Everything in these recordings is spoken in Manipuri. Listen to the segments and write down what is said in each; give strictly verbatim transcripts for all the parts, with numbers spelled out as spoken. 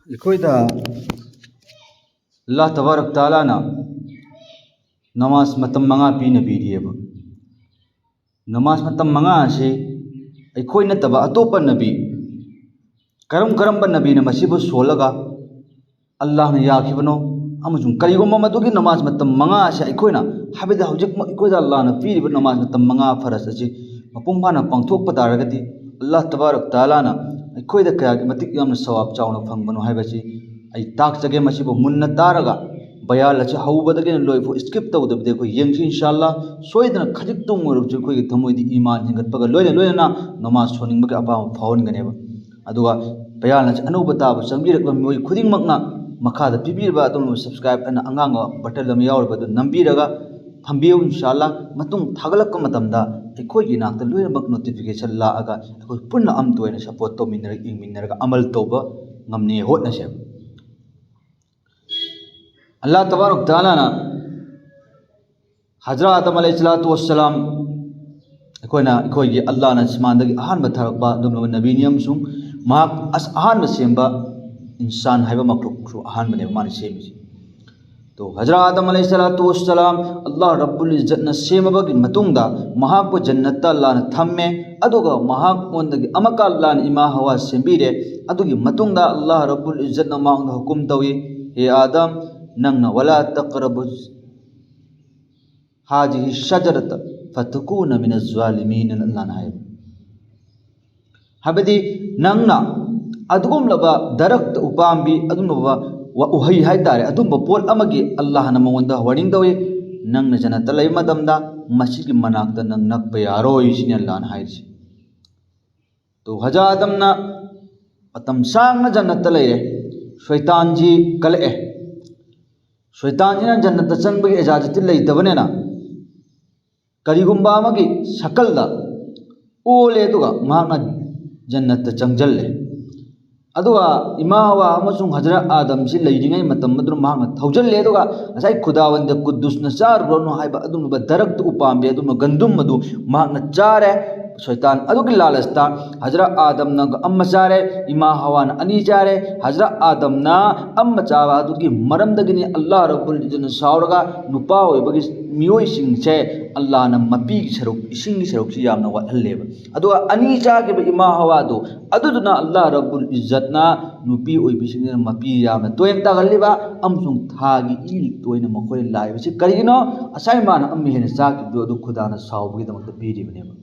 ꯑꯩꯈꯣꯏꯗ ꯑꯜꯂꯥꯍ ꯇꯕꯥꯔꯛ ꯇꯥꯂꯥꯅ ꯅꯃꯥꯖ ꯃꯇꯝ ꯃꯉꯥ ꯄꯤꯅ ꯄꯤꯔꯤꯑꯕ꯫ ꯅꯃꯥꯖ ꯃꯇꯝ ꯃꯉꯥ ꯑꯁꯤ ꯑꯩꯈꯣꯏ ꯅꯠꯇꯕ ꯑꯇꯣꯞꯄ ꯅꯕꯤ, ꯀꯔꯝ ꯀꯔꯝꯕ ꯅꯕꯤꯅ ꯃꯁꯤꯕꯨ ꯁꯣꯜꯂꯒ ꯑꯜꯂꯥꯍꯅ ꯌꯥꯈꯤꯕꯅꯣ? ꯑꯃꯁꯨꯡ ꯀꯔꯤꯒꯨꯝꯕ ꯃꯗꯨꯒꯤ ꯅꯃꯥꯖ ꯃꯇꯝ ꯃꯉꯥ ꯑꯁꯤ ꯑꯩꯈꯣꯏꯅ, ꯍꯥꯏꯕꯗꯤ ꯍꯧꯖꯤꯛꯃꯛ ꯑꯩꯈꯣꯏꯗ ꯑꯜꯂꯥꯍꯅ ꯄꯤꯔꯤꯕ ꯅꯃꯥꯖ ꯃꯇꯝ ꯃꯉꯥ ꯐꯔꯖ ꯑꯁꯤ ꯃꯄꯨꯡ ꯐꯥꯅ ꯄꯥꯡꯊꯣꯛꯄ ꯇꯥꯔꯒꯗꯤ, ꯑꯜꯂꯥꯍ ꯇꯕꯥꯔꯛ ꯇꯥꯂꯥꯅ ꯑꯩꯈꯣꯏꯗ ꯀꯌꯥꯒꯤ ꯃꯇꯤꯛ ꯌꯥꯝꯅ ꯁꯋꯥꯕ ꯆꯥꯎꯅ ꯐꯪꯕꯅꯣ ꯍꯥꯏꯕꯁꯤ ꯑꯩ ꯇꯥꯛꯆꯒꯦ꯫ ꯃꯁꯤꯕꯨ ꯃꯨꯟꯅ ꯇꯥꯔꯒ ꯕꯌꯥꯟ ꯑꯁꯤ ꯍꯧꯕꯗꯒꯤꯅ ꯂꯣꯏꯐꯥꯎ skip ꯇꯧꯗꯕꯤꯗ ꯑꯩꯈꯣꯏ ꯌꯦꯡꯁꯤ, ꯏꯟꯁꯥ ꯑꯜꯂꯥꯍ꯫ ꯁꯣꯏꯗꯅ ꯈꯖꯤꯛꯇꯪ ꯑꯣꯏꯔꯕꯁꯨ ꯑꯩꯈꯣꯏꯒꯤ ꯊꯃꯣꯏꯗ ꯏꯃꯥꯟ ꯍꯦꯟꯒꯠꯄꯒ ꯂꯣꯏꯅ ꯂꯣꯏꯅꯅ ꯅꯃꯥꯖ ꯁꯣꯟꯅꯤꯡꯕꯒꯤ ꯑꯄꯥꯝꯕ ꯐꯥꯎꯍꯟꯒꯅꯦꯕ꯫ ꯑꯗꯨꯒ ꯕꯌꯥꯟ ꯑꯁꯤ ꯑꯅꯧꯕ ꯇꯥꯕ ꯆꯪꯕꯤꯔꯛꯄ ꯃꯤꯑꯣꯏ ꯈꯨꯗꯤꯡꯃꯛꯅ ꯃꯈꯥꯗ ꯄꯤꯕꯤꯔꯤꯕ ꯑꯗꯣꯝꯅ subscribe ꯑꯅ ꯑꯉꯥꯡꯕ button ꯑꯃ ꯌꯥꯎꯔꯤꯕ ꯑꯗꯨ ꯅꯝꯕꯤꯔꯒ ꯊꯝꯕꯤꯌꯨ꯫ ꯏꯟꯁꯥ ꯑꯜꯂꯥꯍ, ꯃꯇꯨꯡ ꯊꯥꯒꯠꯂꯛꯄ ꯃꯇꯝꯗ ꯑꯩꯈꯣꯏꯒꯤ ꯏꯅꯥꯛꯇ ꯂꯣꯏꯅꯃꯛ notification ꯂꯥꯛꯑꯒ ꯑꯩꯈꯣꯏ ꯄꯨꯟꯅ ꯑꯃꯠꯇ ꯑꯣꯏꯅ support ꯇꯧꯃꯤꯟꯅꯔꯒ, ꯌꯦꯡꯃꯤꯟꯅꯔꯒ ꯑꯃꯜ ꯇꯧꯕ ꯉꯝꯅꯤ, ꯍꯣꯠꯅꯁꯦꯕ꯫ ꯑꯜꯂꯥꯍ ꯇꯕꯥꯔꯛ ꯇꯥꯂꯥꯅ ꯍꯖꯔꯠ ꯑꯥꯗꯝ ꯑꯂꯩꯍꯤ ꯁꯂꯥꯇꯨ ꯋꯁꯁꯂꯥꯝ, ꯑꯩꯈꯣꯏꯅ, ꯑꯩꯈꯣꯏꯒꯤ ꯑꯜꯂꯥꯍꯅ ꯑꯁꯃꯥꯟꯗꯒꯤ ꯑꯍꯥꯟꯕ ꯊꯥꯔꯛꯄ ꯑꯗꯨꯒꯨꯝꯂꯕ ꯅꯕꯤꯅꯤ, ꯑꯃꯁꯨꯡ ꯃꯍꯥꯛ ꯑꯁ-, ꯑꯍꯥꯟꯕ ꯁꯦꯝꯕ ꯏꯟꯁꯥꯟ ꯍꯥꯏꯕ ꯃꯈꯂꯨꯛꯁꯨ ꯑꯍꯥꯟꯕꯅꯦꯕ ꯃꯥꯅ ꯁꯦꯝꯃꯤꯁꯦ꯫ ꯇꯣ, ꯍꯖꯔꯠ ꯑꯥꯗꯝ ꯑꯂꯩꯍꯤ ꯁꯂꯥꯇꯨ ꯋꯁꯁꯂꯥꯝ ꯑꯜꯂꯥꯍ ꯔꯕꯨꯜ ꯏꯖꯠꯅ ꯁꯦꯝꯃꯕꯒꯤ ꯃꯇꯨꯡꯗ ꯃꯍꯥꯛꯄꯨ ꯖꯟꯅꯠꯇ ꯑꯜꯂꯥꯍꯅ ꯊꯝꯃꯦ, ꯑꯗꯨꯒ ꯃꯍꯥꯛꯉꯣꯟꯗꯒꯤ ꯑꯃꯨꯛꯀ ꯑꯜꯂꯥꯍꯅ ꯏꯃꯥ ꯍꯋꯥ ꯁꯦꯝꯕꯤꯔꯦ꯫ ꯑꯗꯨꯒꯤ ꯃꯇꯨꯡꯗ ꯑꯜꯂꯥꯍ ꯔꯕꯨꯜ ꯏꯖꯠꯅ ꯃꯉꯣꯟꯗ ꯍꯨꯀꯨꯝ ꯇꯧꯏ, "ꯍꯦ ꯑꯥꯗꯝ, ꯅꯪꯅ ꯋꯥꯂꯥ ꯇꯛꯔꯕꯨ ꯍꯥꯖꯤꯍꯤ ꯁꯖꯔꯇ ꯐꯇꯀꯨꯅ ꯃꯤꯅ ꯖꯥꯂꯤꯃꯤꯟ" ꯑꯅ ꯑꯜꯂꯥꯍꯅ ꯍꯥꯏ꯫ ꯍꯥꯏꯕꯗꯤ ꯅꯪꯅ ꯑꯗꯨꯒꯨꯝꯂꯕ ꯗꯔꯛꯇ ꯎꯄꯥꯝꯕꯤ, ꯑꯗꯨꯒꯨꯝꯂꯕ ꯋꯥ-, ꯎꯍꯩ ꯍꯥꯏꯇꯥꯔꯦ, ꯑꯗꯨꯝꯕ ꯄꯣꯠ ꯑꯃꯒꯤ ꯑꯜꯂꯥꯍꯅ ꯃꯉꯣꯟꯗ warning ꯇꯧꯏ, "ꯅꯪꯅ ꯖꯟꯅꯠꯇ ꯂꯩꯕ ꯃꯇꯝꯗ ꯃꯁꯤꯒꯤ ꯃꯅꯥꯛꯇ ꯅꯪ ꯅꯛꯄ ꯌꯥꯔꯣꯏ", ꯁꯤꯅꯤ ꯑꯜꯂꯥꯍꯅ ꯍꯥꯏꯔꯤꯁꯦ꯫ ꯇꯣ, ꯍꯖꯔꯠ ꯑꯥꯗꯝꯅ ꯃꯇꯝ ꯁꯥꯡꯅ ꯖꯟꯅꯠꯇ ꯂꯩꯔꯦ꯫ ꯁꯣꯏꯇꯥꯟꯁꯤ ꯀꯜꯂꯛꯑꯦ꯫ ꯁꯣꯏꯇꯥꯟꯁꯤꯅ ꯖꯟꯅꯠꯇ ꯆꯪꯕꯒꯤ ꯏꯖꯥꯖꯠꯇꯤ ꯂꯩꯇꯕꯅꯤꯅ, ꯀꯔꯤꯒꯨꯝꯕ ꯑꯃꯒꯤ ꯁꯀꯜꯗ ꯑꯣꯜꯂꯦ, ꯑꯗꯨꯒ ꯃꯍꯥꯛꯅ ꯖꯟꯅꯠꯇ ꯆꯪꯁꯤꯜꯂꯦ꯫ ꯑꯗꯨꯒ ꯏꯃꯥ ꯍꯋꯥ ꯑꯃꯁꯨꯡ ꯍꯖꯔꯠ ꯑꯥꯗꯝꯁꯤ ꯂꯩꯔꯤꯉꯩ ꯃꯇꯝ ꯑꯗꯨꯗ ꯃꯍꯥꯛꯅ ꯊꯧꯖꯤꯜꯂꯦ, ꯑꯗꯨꯒ ꯉꯁꯥꯏ ꯈꯨꯗꯥꯋꯟꯗ ꯀꯨꯗꯨꯁꯅ ꯆꯥꯔꯨꯔꯅꯨ ꯍꯥꯏꯕ ꯑꯗꯨꯒꯨꯝꯂꯕ ꯗꯔꯛꯇ ꯎꯄꯥꯝꯕꯤ, ꯑꯗꯨꯒꯨꯝꯕ ꯒꯟꯗꯨꯝ ꯑꯗꯨ ꯃꯍꯥꯛꯅ ꯆꯥꯔꯦ꯫ ꯁꯩꯇꯥꯟ ꯑꯗꯨꯒꯤ ꯂꯥꯂꯁꯇ ꯍꯖꯔꯠ ꯑꯥꯗꯝꯅ ꯑꯃ ꯆꯥꯔꯦ, ꯏꯃꯥ ꯍꯋꯥꯅ ꯑꯅꯤ ꯆꯥꯔꯦ꯫ ꯍꯖꯔꯠ ꯑꯥꯗꯝꯅ ꯑꯃ ꯆꯥꯕ ꯑꯗꯨꯒꯤ ꯃꯔꯝꯗꯒꯤꯅꯤ ꯑꯜꯂꯥꯍ ꯔꯕꯨꯜ ꯏꯖꯠꯅ ꯁꯥꯎꯔꯒ ꯅꯨꯄꯥ ꯑꯣꯏꯕꯒꯤ ꯃꯤꯑꯣꯏꯁꯤꯡꯁꯦ ꯑꯜꯂꯥꯍꯅ ꯃꯄꯤꯒꯤ ꯁꯔꯨꯛ, ꯏꯁꯤꯡꯒꯤ ꯁꯔꯨꯛꯁꯤ ꯌꯥꯝꯅ ꯋꯥꯠꯍꯜꯂꯦꯕ꯫ ꯑꯗꯨꯒ ꯑꯅꯤ ꯆꯥꯈꯤꯕ ꯏꯃꯥ ꯍꯋꯥꯗꯨ, ꯑꯗꯨꯗꯨꯅ ꯑꯜꯂꯥꯍ ꯔꯕꯨꯜ ꯏꯖꯠꯅ ꯅꯨꯄꯤ ꯑꯣꯏꯕꯤꯁꯤꯡꯁꯤꯅ ꯃꯄꯤ ꯌꯥꯝꯅ ꯇꯣꯏꯅ ꯇꯥꯒꯜꯂꯤꯕ ꯑꯃꯁꯨꯡ ꯊꯥꯒꯤ ꯏ ꯇꯣꯏꯅ ꯃꯈꯣꯏꯅ ꯂꯥꯛꯏꯕꯁꯤ ꯀꯔꯤꯒꯤꯅꯣ? ꯉꯁꯥꯏ ꯃꯥꯅ ꯑꯃ ꯍꯦꯟꯅ ꯆꯥꯈꯤꯕꯗꯨ ꯑꯗꯨ ꯈꯨꯗꯥꯅ ꯁꯥꯎꯕꯒꯤꯗꯃꯛꯇ ꯄꯤꯔꯤꯕꯅꯦꯕ꯫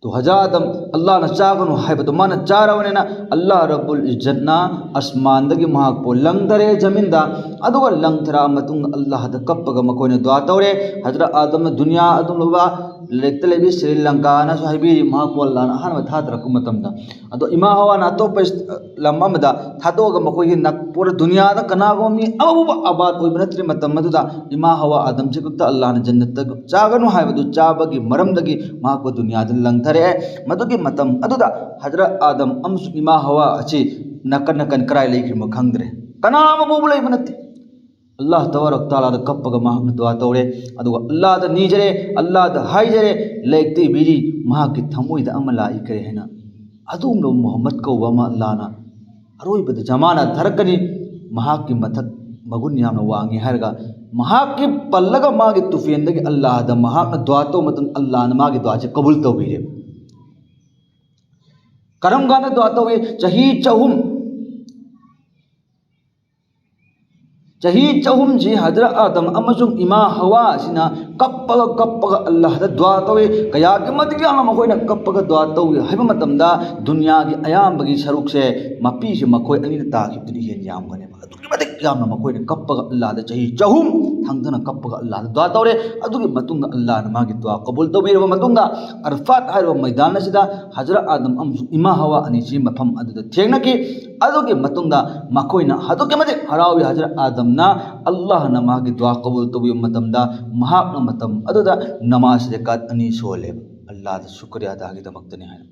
ꯇꯣ ꯍꯖꯥ ꯑꯗꯝ ꯑꯜꯂꯥꯍꯅ ꯆꯥꯒꯅꯨ ꯍꯥꯏꯕꯗꯣ ꯃꯥꯅ ꯆꯥꯔꯕꯅꯤꯅ ꯑꯜꯂꯥꯍ ꯔꯕꯨꯜ ꯏꯖꯠꯅ ꯑꯁꯃꯥꯟꯗꯒꯤ ꯃꯍꯥꯛꯄꯨ ꯂꯪꯊꯔꯦ ꯖꯃꯤꯟꯗ꯫ ꯑꯗꯨꯒ ꯂꯪꯊꯔꯛꯑ ꯃꯇꯨꯡꯗ ꯑꯜꯂꯥꯍꯗ ꯀꯞꯄꯒ ꯃꯈꯣꯏꯅ ꯗꯨꯋꯥ ꯇꯧꯔꯦ꯫ ꯍꯖꯔꯠ ꯑꯥꯗꯝꯅ ꯗꯨꯅꯤꯌꯥ ꯑꯗꯨꯝ ꯂꯧꯕ ꯂꯥꯏꯔꯤꯛꯇ ꯂꯩꯕꯤ ꯁ꯭ꯔꯤ ꯂꯪꯀꯥꯅꯁꯨ ꯍꯥꯏꯕꯤꯔꯤ, ꯃꯍꯥꯛꯄꯨ ꯑꯜꯂꯥꯍꯅ ꯑꯍꯥꯟꯕ ꯊꯥꯗꯔꯛꯄ ꯃꯇꯝꯗ꯫ ꯑꯗꯣ ꯏꯃꯥ ꯍꯋꯥꯅ ꯑꯇꯣꯞꯄ ꯂꯝ ꯑꯃꯗ ꯊꯥꯗꯣꯛꯑꯒ ꯃꯈꯣꯏꯒꯤ ꯅꯛ-, ꯄꯨꯔꯥ ꯗꯨꯅꯤꯌꯥꯗ ꯀꯅꯥꯒꯨꯝꯕ ꯃꯤ ꯑꯃꯐꯥꯎꯕ ꯑꯕꯥꯗ ꯑꯣꯏꯕ ꯅꯠꯇ꯭ꯔꯤ ꯃꯇꯝ ꯑꯗꯨꯗ ꯏꯃꯥ ꯍꯋꯥ ꯑꯥꯗꯝꯁꯤ ꯈꯛꯇ ꯑꯜꯂꯥꯍꯅ ꯖꯟꯅꯠꯇ ꯆꯥꯒꯅꯨ ꯍꯥꯏꯕꯗꯨ ꯆꯥꯕꯒꯤ ꯃꯔꯝꯗꯒꯤ ꯃꯍꯥꯛꯄꯨ ꯗꯨꯅꯤꯌꯥꯗ ꯂꯪꯊꯔꯛꯑꯦ꯫ ꯃꯗꯨꯒꯤ ꯃꯇꯝ ꯑꯗꯨꯗ ꯍꯖꯔꯠ ꯑꯥꯗꯝ ꯑꯃꯁꯨꯡ ꯏꯃꯥ ꯍꯋꯥ ꯑꯁꯤ ꯅꯥꯀꯟ ꯅꯥꯀꯟ ꯀꯗꯥꯏ ꯂꯩꯈ꯭ꯔꯤꯕꯅꯣ ꯈꯪꯗ꯭ꯔꯦ꯫ ꯀꯅꯥ ꯑꯃꯐꯥꯎꯕ ꯂꯩꯕ ꯅꯠꯇꯦ꯫ ꯑꯜꯂꯥꯍ ꯇꯕꯥꯔꯛ ꯇꯥꯂꯥꯗ ꯀꯞꯄꯒ ꯃꯍꯥꯛꯅ ꯗꯨꯋꯥ ꯇꯧꯔꯦ꯫ ꯑꯗꯨꯒ ꯑꯜꯂꯥꯍꯗ ꯅꯤꯖꯔꯦ, ꯑꯜꯂꯥꯍꯗ ꯍꯥꯏꯖꯔꯦ, ꯂꯥꯏꯔꯤꯛꯇ ꯏꯕꯤꯔꯤ ꯃꯍꯥꯛꯀꯤ ꯊꯃꯣꯏꯗ ꯑꯃ ꯂꯥꯛꯏ ꯀꯔꯤ ꯍꯥꯏꯅ꯫ ꯑꯗꯨꯒꯨꯝꯂꯕ ꯃꯨꯍꯝꯃꯗ ꯀꯧꯕ ꯑꯃ ꯑꯜꯂꯥꯍꯅ ꯑꯔꯣꯏꯕꯗ ꯖꯃꯥꯅ ꯊꯥꯔꯛꯀꯅꯤ, ꯃꯍꯥꯛꯀꯤ ꯃꯊꯛ ꯃꯒꯨꯟ ꯌꯥꯝꯅ ꯋꯥꯡꯉꯤ ꯍꯥꯏꯔꯒ ꯃꯍꯥꯛꯀꯤ ꯄꯜꯂꯒ ꯃꯥꯒꯤ ꯇꯨꯐꯦꯟꯗꯒꯤ ꯑꯜꯂꯥꯍꯗ ꯃꯍꯥꯛꯅ ꯗꯨꯋꯥ ꯇꯧꯕ ꯃꯇꯝꯗ ꯑꯜꯂꯥꯍꯅ ꯃꯥꯒꯤ ꯗꯨꯋꯥꯁꯦ ꯀꯕꯨꯜ ꯇꯧꯕꯤꯔꯦ꯫ ꯀꯔꯝ ꯀꯥꯟꯗ ꯗꯨꯋꯥ ꯇꯧꯏ? ꯆꯍꯤ ꯆꯍꯨꯝ ꯆꯍꯤ ꯆꯍꯨꯝꯁꯤ ꯍꯖꯔꯠ ꯑꯥꯗꯝ ꯑꯃꯁꯨꯡ ꯏꯃꯥ ꯍꯋꯥ ꯑꯁꯤꯅ ꯀꯞꯄꯒ ꯀꯞꯄꯒ ꯑꯜꯂꯥꯍꯗ ꯗꯨꯋꯥ ꯇꯧꯏ꯫ ꯀꯌꯥꯒꯤ ꯃꯇꯤꯛ ꯌꯥꯝꯅ ꯃꯈꯣꯏꯅ ꯀꯞꯄꯒ ꯗꯨꯋꯥ ꯇꯧꯏ ꯍꯥꯏꯕ ꯃꯇꯝꯗ ꯗꯨꯅꯤꯌꯥꯒꯤ ꯑꯌꯥꯝꯕꯒꯤ ꯁꯔꯨꯛꯁꯦ ꯃꯄꯤꯁꯦ ꯃꯈꯣꯏ ꯑꯅꯤꯅ ꯇꯥꯈꯤꯕꯗꯨꯅ ꯍꯦꯟꯅ ꯌꯥꯝꯒꯅꯦꯕ꯫ ꯑꯗꯨꯛꯀꯤ ꯃꯇꯤꯛ ꯌꯥꯝꯅ ꯃꯈꯣꯏꯅ ꯀꯞꯄꯒ ꯑꯜꯂꯥꯍꯗ ꯆꯍꯤ ꯆꯍꯨꯝ ꯊꯪꯊꯅ ꯀꯞꯄꯒ ꯑꯜꯂꯥꯍꯗ ꯗꯨꯋꯥ ꯇꯧꯔꯦ꯫ ꯑꯗꯨꯒꯤ ꯃꯇꯨꯡꯗ ꯑꯜꯂꯥꯍꯅ ꯃꯥꯒꯤ ꯗꯨꯋꯥ ꯀꯕꯨꯜ ꯇꯧꯕꯤꯔꯕ ꯃꯇꯨꯡꯗ ꯑꯔꯐꯥꯠ ꯍꯥꯏꯔꯤꯕ ꯃꯩꯗꯥꯟ ꯑꯁꯤꯗ ꯍꯖꯔꯠ ꯑꯥꯗꯝ ꯑꯃꯁꯨꯡ ꯏꯃꯥ ꯍꯋꯥ ꯑꯅꯤꯁꯤ ꯃꯐꯝ ꯑꯗꯨꯗ ꯊꯦꯡꯅꯈꯤ꯫ ꯑꯗꯨꯒꯤ ꯃꯇꯨꯡꯗ ꯃꯈꯣꯏꯅ ꯑꯗꯨꯛꯀꯤ ꯃꯇꯤꯛ ꯍꯔꯥꯎꯏ꯫ ꯍꯖꯔꯠ ꯑꯥꯗꯝꯅ ꯑꯜꯂꯥꯍꯅ ꯃꯥꯒꯤ ꯗꯨꯋꯥ ꯀꯕꯨꯜ ꯇꯧꯕꯤꯕ ꯃꯇꯝꯗ ꯃꯍꯥꯛꯅ ꯃꯇꯝ ꯑꯗꯨꯗ ꯅꯃꯥꯖ ꯔꯦꯀꯥꯠ ꯑꯅꯤ ꯁꯣꯜꯂꯦꯕ, ꯑꯜꯂꯥꯍꯗ ꯁꯨꯀ꯭ꯔꯤꯌꯥ ꯑꯗꯥꯒꯤꯗꯃꯛꯇꯅꯤ ꯍꯥꯏꯅ꯫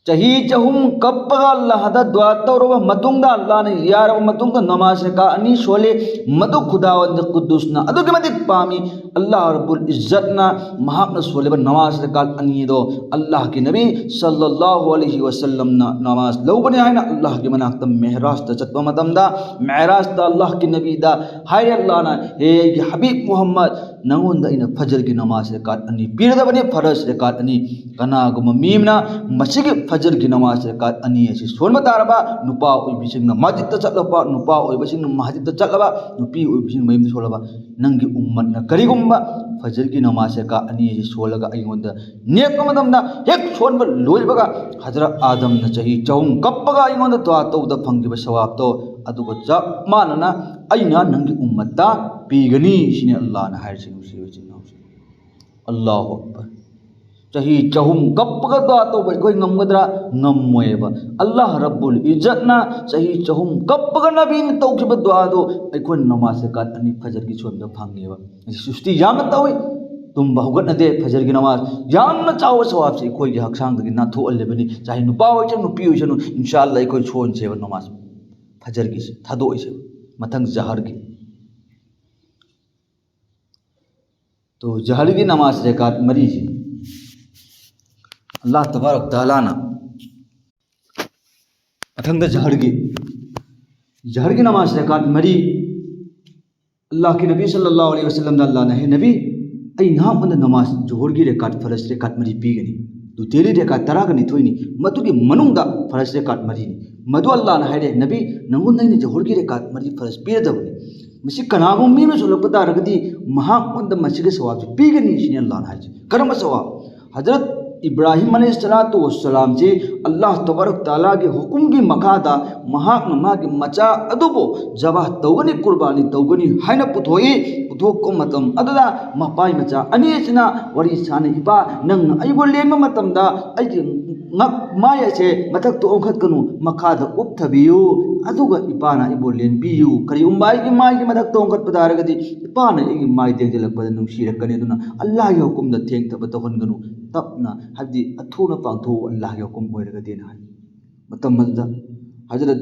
ꯆꯍꯤ ꯆꯍꯨꯝ ꯀꯞꯄꯒ ꯑꯜꯂꯥꯍꯗ ꯗꯨꯋꯥ ꯇꯧꯔꯕ ꯃꯇꯨꯡꯗ, ꯑꯜꯂꯥꯍꯅ ꯌꯥꯔꯕ ꯃꯇꯨꯡꯗ ꯅꯃꯥꯖ ꯔꯀꯥ ꯑꯅꯤ ꯁꯣꯜꯂꯤ꯫ ꯃꯗꯨ ꯈꯨꯗꯥꯋꯟꯗ ꯀꯨꯗꯨꯁꯅ ꯑꯗꯨꯛꯀꯤ ꯃꯇꯤꯛ ꯄꯥꯝꯃꯤ꯫ ꯑꯜꯂꯥꯍ ꯔꯕꯨꯜ ꯏꯖꯠꯅ ꯃꯍꯥꯛꯅ ꯁꯣꯜꯂꯤꯕ ꯅꯃꯥꯖ ꯔꯀꯥꯠ ꯑꯅꯤꯗꯣ ꯑꯜꯂꯥꯍꯒꯤ ꯅꯕꯤ ꯁꯜꯂꯜꯂꯥꯍꯨ ꯑꯂꯩꯍꯤ ꯋꯁꯜꯂꯝꯅ ꯅꯃꯥꯖ ꯂꯧꯕꯅꯤ ꯍꯥꯏꯅ ꯑꯜꯂꯥꯍꯒꯤ ꯃꯅꯥꯛꯇ ꯃꯦꯍꯔꯥꯖꯇ ꯆꯠꯄ ꯃꯇꯝꯗ, ꯃꯦꯍꯔꯥꯖꯇ ꯑꯜꯂꯥꯍꯒꯤ ꯅꯕꯤꯗ ꯍꯥꯏꯔꯦ ꯑꯜꯂꯥꯍꯅ, "ꯍꯦ ꯑꯩꯒꯤ ꯍꯕꯤꯕ ꯃꯨꯍꯝꯃꯗ, ꯅꯉꯣꯟꯗ ꯑꯩꯅ ꯐꯖꯔꯒꯤ ꯅꯃꯥꯖ ꯔꯀꯥꯠ ꯑꯅꯤ ꯄꯤꯔꯗꯕꯅꯤ, ꯐꯔꯖ ꯔꯀꯥꯠ ꯑꯅꯤ꯫ ꯀꯅꯥꯒꯨꯝꯕ ꯃꯤ ꯑꯃꯅ ꯃꯁꯤꯒꯤ ꯐꯖꯔꯒꯤ ꯅꯃꯥꯖ ꯔꯀꯥꯠ ꯑꯅꯤ ꯑꯁꯤ ꯁꯣꯟꯕ ꯇꯥꯔꯕ, ꯅꯨꯄꯥ ꯑꯣꯏꯕꯁꯤꯡꯅ ꯃꯁꯖꯤꯗꯇ ꯆꯠꯂꯕ, ꯅꯨꯄꯥ ꯑꯣꯏꯕꯁꯤꯡꯅ ꯃꯁꯖꯤꯗꯇ ꯆꯠꯂꯕ, ꯅꯨꯄꯤ ꯑꯣꯏꯕꯁꯤꯡꯅ ꯃꯌꯨꯝꯗ ꯁꯣꯜꯂꯕ, ꯅꯪꯒꯤ ꯎꯝꯃꯠꯅ ꯀꯔꯤꯒꯨꯝꯕ ꯐꯖꯔꯒꯤ ꯅꯃꯥꯖ ꯔꯀꯥꯠ ꯑꯅꯤ ꯑꯁꯤ ꯁꯣꯜꯂꯒ ꯑꯩꯉꯣꯟꯗ ꯅꯦꯛꯄ ꯃꯇꯝꯗ, ꯍꯦꯛ ꯁꯣꯟꯕ ꯂꯣꯏꯕꯒ ꯍꯖꯔꯠ ꯑꯥꯗꯝꯅ ꯆꯍꯤ ꯆꯍꯨꯝ ꯀꯞꯄꯒ ꯑꯩꯉꯣꯟꯗ ꯗꯨꯋꯥ ꯇꯧꯕꯗ ꯐꯪꯈꯤꯕ ꯁꯋꯥꯕꯇꯣ, ꯑꯗꯨꯒ ꯆꯞ ꯃꯥꯟꯅꯅ ꯑꯩꯅ ꯅꯪꯒꯤ ꯎꯝꯃꯠꯇ ꯄꯤꯒꯅꯤ," ꯁꯤꯅꯤ ꯑꯜꯂꯥꯍꯅ ꯍꯥꯏꯔꯤꯁꯤ, ꯅꯨꯡꯁꯤꯕ ꯏꯆꯤꯟ ꯏꯅꯥꯎꯁꯤꯡ꯫ ꯑꯜꯂꯥꯍꯨ ꯑꯛꯕꯔ꯫ ꯆꯍꯤ ꯆꯍꯨꯝ ꯀꯞꯄꯒ ꯗꯨꯋꯥ ꯇꯧꯕ ꯑꯩꯈꯣꯏ ꯉꯝꯒꯗ꯭ꯔꯥ? ꯉꯝꯃꯣꯏꯕ꯫ ꯑꯜꯂꯥꯍ ꯔꯕꯨꯜ ꯏꯖꯠꯅ ꯆꯍꯤ ꯆꯍꯨꯝ ꯀꯞꯄꯒ ꯅꯕꯤꯅ ꯇꯧꯈꯤꯕ ꯗꯨꯋꯥꯗꯣ ꯑꯩꯈꯣꯏꯅ ꯅꯃꯥꯖ ꯔꯀꯥꯠ ꯑꯅꯤ ꯐꯖꯔꯒꯤ ꯁꯣꯟꯕ ꯐꯪꯉꯦꯕ꯫ ꯑꯁꯤ ꯁꯨꯁꯇꯤ ꯌꯥꯝꯅ ꯇꯧꯏ꯫ ꯇꯨꯝꯕ ꯍꯧꯒꯠꯅꯗꯦ, ꯐꯖꯔꯒꯤ ꯅꯃꯥꯖ꯫ ꯌꯥꯝꯅ ꯆꯥꯎꯕ ꯁꯋꯥꯕꯁꯤ ꯑꯩꯈꯣꯏꯒꯤ ꯍꯛꯆꯥꯡꯗꯒꯤ ꯅꯥꯟꯊꯣꯛꯍꯜꯂꯤꯕꯅꯤ꯫ ꯆꯥꯍꯦ ꯅꯨꯄꯥ ꯑꯣꯏꯁꯅꯨ, ꯅꯨꯄꯤ ꯑꯣꯏꯁꯅꯨ, ꯏꯟꯁꯥ ꯑꯜꯂꯥꯍ ꯑꯩꯈꯣꯏ ꯁꯣꯟꯁꯦꯕ ꯅꯃꯥꯖ ꯐꯖꯔꯒꯤꯁꯦ, ꯊꯥꯗꯣꯛꯏꯁꯦꯕ꯫ ꯃꯊꯪ ꯖꯍꯔꯒꯤ꯫ ꯇꯣ, ꯖꯍꯔꯒꯤ ꯅꯃꯥꯖ ꯔꯀꯥꯠ ꯃꯔꯤꯁꯤ ꯑꯜꯂꯥꯍ ꯇꯕꯥꯔꯛ ꯇꯥꯂꯥꯅ, ꯃꯊꯪꯗ ꯖꯍꯔꯒꯤ, ꯖꯍꯔꯒꯤ ꯅꯃꯥꯖ ꯔꯀꯥꯠ ꯃꯔꯤ, ꯑꯜꯂꯥꯍꯒꯤ ꯅꯕꯤ ꯁꯜꯂꯜꯂꯥꯍꯨ ꯑꯂꯩꯍꯤ ꯋꯁꯜꯂꯝꯗ ꯑꯜꯂꯥꯍꯅ, "ꯍꯦ ꯅꯕꯤ, ꯑꯩ ꯅꯍꯥꯛꯉꯣꯟꯗ ꯅꯃꯥꯖ ꯖꯣꯍꯔꯒꯤ ꯔꯀꯥꯠ, ꯐꯔꯖ ꯔꯀꯥꯠ ꯃꯔꯤ ꯄꯤꯒꯅꯤ꯫ ꯇꯣꯇꯦꯜꯂꯤ ꯔꯀꯥꯠ ꯇꯔꯥꯒ ꯅꯤꯊꯣꯏꯅꯤ, ꯃꯗꯨꯒꯤ ꯃꯅꯨꯡꯗ ꯐꯔꯖ ꯔꯀꯥꯠ ꯃꯔꯤꯅꯤ꯫" ꯃꯗꯨ ꯑꯜꯂꯥꯍꯅ ꯍꯥꯏꯔꯦ, "ꯅꯕꯤ, ꯅꯪꯉꯣꯟꯗ ꯑꯩꯅ ꯖꯣꯍꯔꯒꯤ ꯔꯀꯥꯠ ꯃꯔꯤ ꯐꯔꯖ ꯄꯤꯔꯗꯕꯅꯤ꯫ ꯃꯁꯤ ꯀꯅꯥꯒꯨꯝꯕ ꯃꯤ ꯑꯃꯅ ꯁꯣꯜꯂꯛꯄ ꯇꯥꯔꯒꯗꯤ ꯃꯍꯥꯛꯉꯣꯟꯗ ꯃꯁꯤꯒꯤ ꯁꯋꯥꯕꯁꯤ ꯄꯤꯒꯅꯤ," ꯁꯤꯅꯤ ꯑꯜꯂꯥꯍꯅ ꯍꯥꯏꯁꯦ꯫ ꯀꯔꯝꯕ ꯁꯋꯥꯕ? ꯍꯖꯔꯠ ꯏꯕ꯭ꯔꯥꯍꯤꯝ ꯑꯂꯩꯍꯤꯁꯁꯂꯥꯇꯨ ꯋꯁꯁꯂꯥꯝꯁꯤ ꯑꯜꯂꯥꯍ ꯇꯕꯥꯔꯛ ꯇꯥꯂꯥꯒꯤ ꯍꯨꯀꯨꯝꯒꯤ ꯃꯈꯥꯗ ꯃꯍꯥꯛꯅ ꯃꯥꯒꯤ ꯃꯆꯥ ꯑꯗꯨꯕꯨ ꯖꯕꯥꯍ ꯇꯧꯒꯅꯤ, ꯀꯨꯔꯕꯥꯅꯤ ꯇꯧꯒꯅꯤ ꯍꯥꯏꯅ ꯄꯨꯊꯣꯛꯏ꯫ ꯊꯣꯛꯄ ꯃꯇꯝ ꯑꯗꯨꯗ ꯃꯄꯥꯏ ꯃꯆꯥ ꯑꯅꯤꯁꯤꯅ ꯋꯥꯔꯤ ꯁꯥꯅꯩ, "ꯏꯄꯥ, ꯅꯪꯅ ꯑꯩꯕꯨ ꯂꯦꯟꯕ ꯃꯇꯝꯗ ꯑꯩꯒꯤ ꯉꯛ ꯃꯥꯏ ꯑꯁꯦ ꯃꯊꯛꯇ ꯑꯣꯟꯈꯠꯀꯅꯨ, ꯃꯈꯥꯗ ꯎꯞꯊꯕꯤꯌꯨ, ꯑꯗꯨꯒ ꯏꯄꯥꯅ ꯑꯩꯕꯨ ꯂꯦꯟꯕꯤꯌꯨ꯫ ꯀꯔꯤꯒꯨꯝꯕ ꯑꯩꯒꯤ ꯃꯥꯏꯒꯤ ꯃꯊꯛꯇ ꯑꯣꯟꯈꯠꯄ ꯇꯥꯔꯒꯗꯤ ꯏꯄꯥꯅ ꯑꯩꯒꯤ ꯃꯥꯏ ꯇꯦꯡꯁꯤꯜꯂꯛꯄꯗ ꯅꯨꯡꯁꯤꯔꯛꯀꯅꯤ, ꯑꯗꯨꯅ ꯑꯜꯂꯥꯍꯒꯤ ꯍꯨꯀꯨꯝꯗ ꯊꯦꯡꯊꯕ ꯇꯧꯍꯟꯒꯅꯨ, ꯇꯞꯅ, ꯍꯥꯏꯕꯗꯤ ꯑꯊꯨꯅ ꯄꯥꯡꯊꯣꯛꯎ, ꯑꯜꯂꯥꯍꯒꯤ ꯍꯨꯀꯨꯝ ꯑꯣꯏꯔꯒꯗꯤꯅ" ꯍꯥꯏ꯫ ꯃꯇꯝ ꯑꯗꯨꯗ ꯍꯖꯔꯠ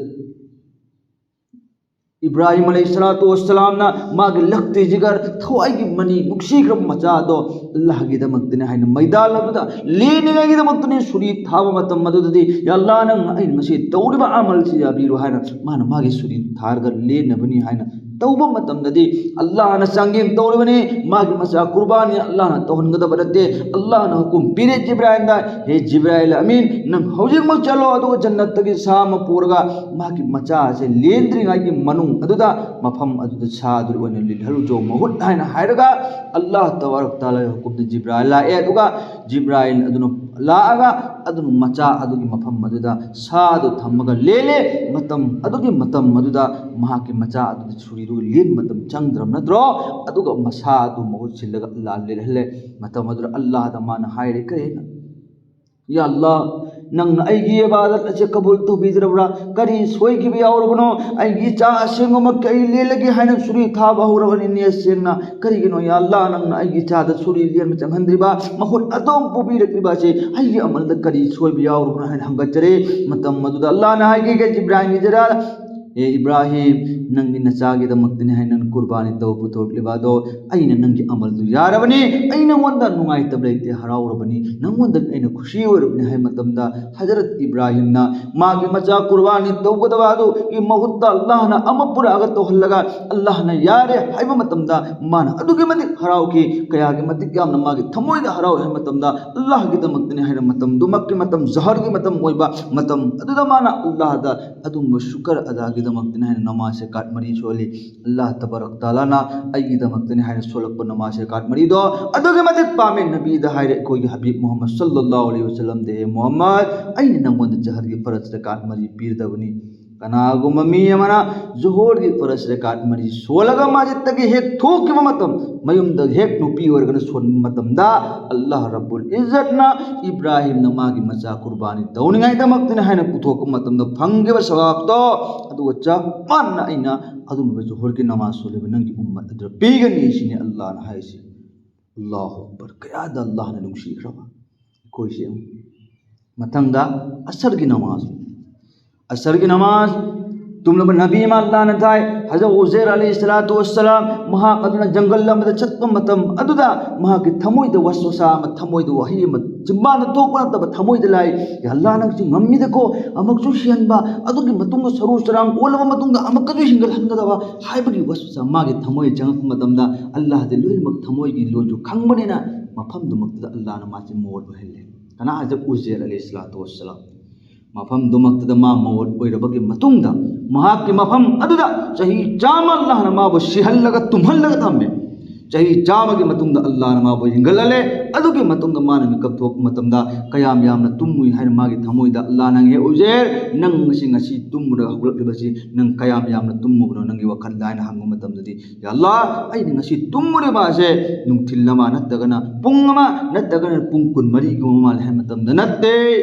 ꯏꯕ꯭ꯔꯥꯍꯤꯝ ꯑꯂꯩꯍꯤ ꯁꯂꯥꯇꯨ ꯋꯁꯁꯂꯥꯝꯅ ꯃꯥꯒꯤ ꯂꯛꯇꯤ ꯖꯤꯒꯔ, ꯊꯋꯥꯏꯒꯤ ꯃꯅꯤ, ꯅꯨꯡꯁꯤꯈ꯭ꯔꯕ ꯃꯆꯥꯗꯣ ꯑꯜꯂꯥꯍꯒꯤꯗꯃꯛꯇꯅꯤ ꯍꯥꯏꯅ ꯃꯩꯗꯥꯟ ꯑꯗꯨꯗ ꯂꯦꯟꯅꯤꯡꯉꯥꯏꯒꯤꯗꯃꯛꯇꯅꯤ ꯁꯨꯔꯤ ꯊꯥꯕ ꯃꯇꯝ ꯑꯗꯨꯗꯗꯤ, "ꯌꯥ ꯑꯜꯂꯥꯍ, ꯅꯪꯅ ꯑꯩꯅ ꯉꯁꯤ ꯇꯧꯔꯤꯕ ꯑꯃꯜꯁꯤ ꯌꯥꯕꯤꯔꯣ" ꯍꯥꯏꯅ ꯃꯥꯅ ꯃꯥꯒꯤ ꯁꯨꯔꯤ ꯊꯥꯔꯒ ꯂꯦꯟꯅꯕꯅꯤ ꯍꯥꯏꯅ ꯇꯧꯕ ꯃꯇꯝꯗꯗꯤ, ꯑꯜꯂꯥꯍꯅ ꯆꯥꯡꯌꯦꯡ ꯇꯧꯔꯤꯕꯅꯤ꯫ ꯃꯥꯒꯤ ꯃꯆꯥ ꯀꯨꯔꯕꯥꯅꯤ ꯑꯜꯂꯥꯍꯅ ꯇꯧꯍꯟꯒꯗꯕ ꯅꯠꯇꯦ꯫ ꯑꯜꯂꯥꯍꯅ ꯍꯨꯀꯨꯝ ꯄꯤꯔꯦ ꯖꯤꯕ꯭ꯔꯥꯏꯜꯗ, "ꯍꯦ ꯖꯤꯕ꯭ꯔꯥꯏꯜ ꯑꯃꯤꯟ, ꯅꯪ ꯍꯧꯖꯤꯛꯃꯛ ꯆꯠꯂꯣ, ꯑꯗꯨꯒ ꯖꯟꯅꯠꯇꯒꯤ ꯁꯥ ꯑꯃ ꯄꯨꯔꯒ ꯃꯥꯒꯤ ꯃꯆꯥ ꯑꯁꯦ ꯂꯦꯟꯗ꯭ꯔꯤꯉꯩꯒꯤ ꯃꯅꯨꯡ ꯑꯗꯨꯗ ꯃꯐꯝ ꯑꯗꯨꯗ ꯁꯥ ꯑꯗꯨ ꯑꯣꯏꯅ ꯂꯤꯠꯍꯜꯂꯨ ꯃꯍꯨꯠ" ꯍꯥꯏꯅ ꯍꯥꯏꯔꯒ, ꯑꯜꯂꯥꯍ ꯇꯕꯥꯔꯛ ꯇꯥꯂꯥꯒꯤ ꯍꯨꯀꯨꯝꯗ ꯖꯤꯕ꯭ꯔꯥꯏꯜ ꯂꯥꯛꯑꯦ꯫ ꯑꯗꯨꯒ ꯖꯤꯕ꯭ꯔꯥꯏꯜ ꯑꯗꯨꯅ ꯂꯥꯛꯑꯒ ꯑꯗꯨꯅ ꯃꯆꯥ ꯑꯗꯨꯒꯤ ꯃꯐꯝ ꯑꯗꯨꯗ ꯁꯥ ꯑꯗꯨ ꯊꯝꯃꯒ ꯂꯦꯜꯂꯦ꯫ ꯃꯇꯝ ꯑꯗꯨꯒꯤ ꯃꯇꯝ ꯑꯗꯨꯗ ꯃꯍꯥꯛꯀꯤ ꯃꯆꯥ ꯑꯗꯨꯗ ꯁꯨꯔꯤꯗꯨ ꯂꯦꯟ ꯃꯇꯝ ꯆꯪꯗ꯭ꯔꯕ ꯅꯠꯇ꯭ꯔꯣ? ꯑꯗꯨꯒ ꯃꯁꯥ ꯑꯗꯨ ꯃꯍꯨꯠ ꯁꯤꯜꯂꯒ ꯑꯜꯂꯥꯍ ꯂꯦꯜꯍꯜꯂꯦ꯫ ꯃꯇꯝ ꯑꯗꯨꯗ ꯑꯜꯂꯥꯍꯗ ꯃꯥꯅ ꯍꯥꯏꯔꯦ, ꯀꯔꯤ ꯍꯥꯏꯅ? "ꯌꯥ ꯑꯜꯂꯥꯍ, ꯅꯪꯅ ꯑꯩꯒꯤ ꯏꯕꯥꯗꯠ ꯑꯁꯦ ꯀꯕꯨꯜ ꯇꯧꯕꯤꯗ꯭ꯔꯕ꯭ꯔꯥ? ꯀꯔꯤ ꯁꯣꯏꯈꯤꯕ ꯌꯥꯎꯔꯕꯅꯣ? ꯑꯩꯒꯤ ꯏꯆꯥ ꯑꯁꯦꯡꯕꯃꯛꯀꯤ ꯑꯩ ꯂꯦꯜꯂꯒꯦ ꯍꯥꯏꯅ ꯁꯨꯔꯤ ꯊꯥꯕ ꯍꯧꯔꯕꯅꯤ, ꯅꯦꯠꯁꯦꯡꯅ꯫ ꯀꯔꯤꯒꯤꯅꯣ, ꯌꯥ ꯑꯜꯂꯥꯍ, ꯅꯪꯅ ꯑꯩꯒꯤ ꯏꯆꯥꯗ ꯁꯨꯔꯤ ꯂꯦꯟꯕ ꯆꯪꯍꯟꯗ꯭ꯔꯤꯕ? ꯃꯈꯨꯠ ꯑꯗꯣꯝ ꯄꯨꯕꯤꯔꯛꯂꯤꯕ ꯑꯁꯤ ꯑꯩꯒꯤ ꯑꯃꯜꯗ ꯀꯔꯤ ꯁꯣꯏꯕ ꯌꯥꯎꯔꯕꯅꯣ?" ꯍꯥꯏꯅ ꯍꯪꯒꯠꯆꯔꯦ꯫ ꯃꯇꯝ ꯑꯗꯨꯗ ꯑꯜꯂꯥꯍꯅ ꯍꯥꯏꯈꯤꯒꯦ, ꯖꯤꯕ꯭ꯔꯥꯍꯤꯝꯒꯤ ꯖꯔꯥꯗ, "ꯑꯦ ꯏꯕ꯭ꯔꯥꯍꯤꯝ, ꯅꯪꯒꯤ ꯅꯆꯥꯒꯤꯗꯃꯛꯇꯅꯤ ꯍꯥꯏꯅ ꯅꯪ ꯀꯨꯔꯕꯥꯅꯤ ꯇꯧꯕ ꯄꯨꯊꯣꯔꯛꯂꯤꯕ ꯑꯗꯣ, ꯑꯩꯅ ꯅꯪꯒꯤ ꯑꯃꯜꯗꯨ ꯌꯥꯔꯕꯅꯤ꯫ ꯑꯩ ꯅꯪꯉꯣꯟꯗ ꯅꯨꯡꯉꯥꯏꯇꯕ ꯂꯩꯇꯦ, ꯍꯔꯥꯎꯔꯕꯅꯤ꯫ ꯅꯪꯉꯣꯟꯗ ꯑꯩꯅ ꯈꯨꯁꯤ ꯑꯣꯏꯔꯕꯅꯤ" ꯍꯥꯏꯕ ꯃꯇꯝꯗ, ꯍꯖꯔꯠ ꯏꯕ꯭ꯔꯥꯍꯤꯝꯅ ꯃꯥꯒꯤ ꯃꯆꯥ ꯀꯨꯔꯕꯥꯅꯤ ꯇꯧꯒꯗꯕ ꯑꯗꯨꯒꯤ ꯃꯍꯨꯠꯇ ꯑꯜꯂꯥꯍꯅ ꯑꯃ ꯄꯨꯔꯛꯑꯒ ꯇꯧꯍꯜꯂꯒ, ꯑꯜꯂꯥꯍꯅ ꯌꯥꯔꯦ ꯍꯥꯏꯕ ꯃꯇꯝꯗ, ꯃꯥꯅ ꯑꯗꯨꯛꯀꯤ ꯃꯇꯤꯛ ꯍꯔꯥꯎꯈꯤ, ꯀꯌꯥꯒꯤ ꯃꯇꯤꯛ ꯌꯥꯝꯅ ꯃꯥꯒꯤ ꯊꯃꯣꯏꯗ ꯍꯔꯥꯎꯋꯦ ꯍꯥꯏꯕ ꯃꯇꯝꯗ, ꯑꯜꯂꯥꯍꯒꯤꯗꯃꯛꯇꯅꯤ ꯍꯥꯏꯅ ꯃꯇꯝꯗꯨꯃꯛꯀꯤ ꯃꯇꯝ, ꯖꯍꯔꯒꯤ ꯃꯇꯝ ꯑꯣꯏꯕ ꯃꯇꯝ ꯑꯗꯨꯗ ꯃꯥꯅ ꯑꯜꯂꯥꯍꯗ ꯑꯗꯨꯒꯨꯝꯕ ꯁꯨꯀꯔ ꯑꯗꯥꯒꯤꯗꯃꯛꯇꯅꯤ ꯍꯥꯏꯅ ꯅꯃꯥꯖꯁꯦ ꯀꯥꯠ ꯃꯔꯤ ꯁꯣꯜꯂꯤ꯫ ꯑꯜꯂꯥꯍ ꯇꯕꯥꯔꯛ ꯇꯥꯂꯥꯅ ꯑꯩꯒꯤꯗꯃꯛꯇꯅꯤ ꯍꯥꯏꯅ ꯁꯣꯜꯂꯛꯄ ꯅꯃꯥꯖꯁꯦ ꯀꯥꯠ ꯃꯔꯤꯗꯣ ꯑꯗꯨꯛꯀꯤ ꯃꯇꯤꯛ ꯄꯥꯝꯃꯦ꯫ ꯅꯕꯤꯗ ꯍꯥꯏꯔꯦ, ꯑꯩꯈꯣꯏꯒꯤ ꯍꯕꯤꯕ ꯃꯨꯍꯝꯃꯗ ꯁꯜꯂꯜꯂꯥꯍꯨ ꯑꯂꯩꯍꯤ ꯋꯁꯜꯂꯝꯗ, "ꯍꯦ ꯃꯨꯍꯝꯃꯗ, ꯑꯩꯅ ꯅꯪꯉꯣꯟꯗ ꯖꯍꯔꯒꯤ ꯐꯔꯖ ꯔꯀꯥꯠ ꯃꯔꯤ ꯄꯤꯔꯗꯕꯅꯤ, ꯀꯅꯥꯒꯨꯝꯕ ꯃꯤ ꯑꯃꯅ ꯖꯨꯍꯣꯔꯒꯤ ꯐꯔꯖ ꯔꯀꯥꯠ ꯃꯔꯤ ꯁꯣꯜꯂꯒ ꯃꯁꯖꯤꯗꯇꯒꯤ ꯍꯦꯛ ꯊꯣꯛꯈꯤꯕ ꯃꯇꯝ, ꯃꯌꯨꯝꯗ ꯍꯦꯛ ꯅꯨꯄꯤ ꯑꯣꯏꯔꯒꯅ ꯁꯣꯟꯕ ꯃꯇꯝꯗ, ꯑꯜꯂꯥꯍ ꯔꯕꯨꯜ ꯏꯖꯠꯅ ꯏꯕ꯭ꯔꯥꯍꯤꯝꯅ ꯃꯥꯒꯤ ꯃꯆꯥ ꯀꯨꯔꯕꯥꯅꯤ ꯇꯧꯅꯤꯡꯉꯥꯏꯗꯃꯛꯇꯅꯤ ꯍꯥꯏꯅ ꯄꯨꯊꯣꯛꯄ ꯃꯇꯝꯗ ꯐꯪꯈꯤꯕ ꯁꯋꯥꯕꯇꯣ, ꯑꯗꯨꯒ ꯆꯞ ꯃꯥꯟꯅ ꯑꯩꯅ ꯑꯗꯨꯒꯨꯝꯕ ꯖꯨꯍꯣꯔꯒꯤ ꯅꯃꯥꯖ ꯁꯣꯜꯂꯤꯕ ꯅꯪꯒꯤ ꯎꯝꯃꯠ ꯑꯗꯨꯗ ꯄꯤꯒꯅꯤ ꯁꯤꯅꯤ ꯑꯜꯂꯥꯍꯅ ꯍꯥꯏꯔꯤꯁꯤ꯫ ꯑꯜꯂꯥꯍꯨ ꯑꯛꯕꯔ! ꯀꯌꯥꯗ ꯑꯜꯂꯥꯍꯅ ꯅꯨꯡꯁꯤꯈ꯭ꯔꯕ ꯑꯩꯈꯣꯏꯁꯦ ꯌꯦꯡꯉꯨ꯫ ꯃꯊꯪꯗ ꯑꯁꯔꯒꯤ ꯅꯃꯥꯖ꯫ ꯑꯁꯔꯒꯤ ꯅꯃꯥꯖ꯫ ꯇꯨꯝꯂꯕ ꯅꯕꯤ ꯑꯃ ꯑꯜꯂꯥꯍꯅ ꯊꯥꯏ, ꯍꯖꯔꯠ ꯎꯖꯦꯔ ꯑꯂꯩꯍꯤ ꯁꯂꯥꯇꯨ ꯋꯁꯁꯂꯥꯝ, ꯃꯍꯥꯛ ꯑꯗꯨꯅ ꯖꯪꯒꯜ ꯑꯃꯗ ꯆꯠꯄ ꯃꯇꯝ ꯑꯗꯨꯗ ꯃꯍꯥꯛꯀꯤ ꯊꯃꯣꯏꯗ ꯋꯥꯁꯋꯥꯁꯥ ꯑꯃ, ꯊꯃꯣꯏꯗ ꯋꯥꯍꯩ ꯑꯃ ꯆꯤꯟꯕꯥꯟꯗ ꯊꯣꯛꯄ ꯅꯠꯇꯕ ꯊꯃꯣꯏꯗ ꯂꯥꯛꯏ, "ꯌꯥ ꯑꯜꯂꯥꯍ, ꯅꯪꯁꯤ ꯉꯝꯃꯤꯗꯀꯣ, ꯑꯃꯨꯛꯁꯨ ꯁꯤꯍꯟꯕ, ꯑꯗꯨꯒꯤ ꯃꯇꯨꯡꯗ ꯁꯔꯨ ꯆꯔꯥꯡ ꯑꯣꯜꯂꯕ ꯃꯇꯨꯡꯗ ꯑꯃꯨꯛꯀꯁꯨ ꯍꯤꯡꯒꯠꯍꯟꯒꯗꯕ" ꯍꯥꯏꯕꯒꯤ ꯋꯥꯁꯋꯥꯁꯥ ꯃꯥꯒꯤ ꯊꯃꯣꯏꯗ ꯆꯪꯉꯛꯄ ꯃꯇꯝꯗ, ꯑꯜꯂꯥꯍꯗꯤ ꯂꯣꯏꯅꯃꯛ ꯊꯃꯣꯏꯒꯤ ꯂꯣꯟꯁꯨ ꯈꯪꯕꯅꯤꯅ, ꯃꯐꯝꯗꯨꯃꯛꯇꯨꯗ ꯑꯜꯂꯥꯍꯅ ꯃꯥꯁꯦ ꯃꯣꯠ ꯑꯣꯏꯍꯜꯂꯦ꯫ ꯀꯅꯥ? ꯍꯖꯔꯠ ꯎꯖꯦꯔ ꯑꯂꯩꯍꯤ ꯁꯂꯥꯇꯨ ꯋꯁꯁꯂꯥꯝ꯫ ꯃꯐꯝꯗꯨꯃꯛꯇꯗ ꯃꯥ ꯃꯣꯠ ꯑꯣꯏꯔꯕꯒꯤ ꯃꯇꯨꯡꯗ, ꯃꯍꯥꯛꯀꯤ ꯃꯐꯝ ꯑꯗꯨꯗ ꯆꯍꯤ ꯆꯥꯝꯃ ꯑꯜꯂꯥꯍꯅ ꯃꯥꯕꯨ ꯁꯤꯍꯜꯂꯒ ꯇꯨꯝꯍꯜꯂꯒ ꯊꯝꯃꯦ꯫ ꯆꯍꯤ ꯆꯥꯝꯃꯒꯤ ꯃꯇꯨꯡꯗ ꯑꯜꯂꯥꯍꯅ ꯃꯥꯕꯨ ꯍꯤꯡꯒꯠꯍꯜꯂꯦ꯫ ꯑꯗꯨꯒꯤ ꯃꯇꯨꯡꯗ ꯃꯥꯅ ꯃꯤꯀꯞ ꯊꯣꯛꯄ ꯃꯇꯝꯗ, "ꯀꯌꯥꯝ ꯌꯥꯝꯅ ꯇꯨꯝꯃꯨꯏ?" ꯍꯥꯏꯅ ꯃꯥꯒꯤ ꯊꯃꯣꯏꯗ ꯑꯜꯂꯥꯍꯅ ꯍꯪꯉꯦ, "ꯎꯖꯦꯔ, ꯅꯪ ꯉꯁꯤ, ꯉꯁꯤ ꯇꯨꯝꯃꯨꯔꯒ ꯍꯧꯒꯠꯂꯛꯂꯤꯕꯁꯤ ꯅꯪ ꯀꯌꯥꯝ ꯌꯥꯝꯅ ꯇꯨꯝꯃꯨꯕꯅꯣ ꯅꯪꯒꯤ ꯋꯥꯈꯜꯗ?" ꯍꯥꯏꯅ ꯍꯪꯕ ꯃꯇꯝꯗꯗꯤ, "ꯌꯥ ꯑꯜꯂꯥꯍ, ꯑꯩꯅ ꯉꯁꯤ ꯇꯨꯝꯃꯨꯔꯤꯕ ꯑꯁꯦ ꯅꯨꯡꯊꯤꯜ ꯑꯃ ꯅꯠꯇ꯭ꯔꯒꯅ ꯄꯨꯡ ꯑꯃ ꯅꯠꯇ꯭ꯔꯒꯅ ꯄꯨꯡ ꯀꯨꯟꯃꯔꯤꯒꯨꯝꯕ ꯃꯥꯜꯂꯦ" ꯍꯥꯏꯕ ꯃꯇꯝꯗ, "ꯅꯠꯇꯦ,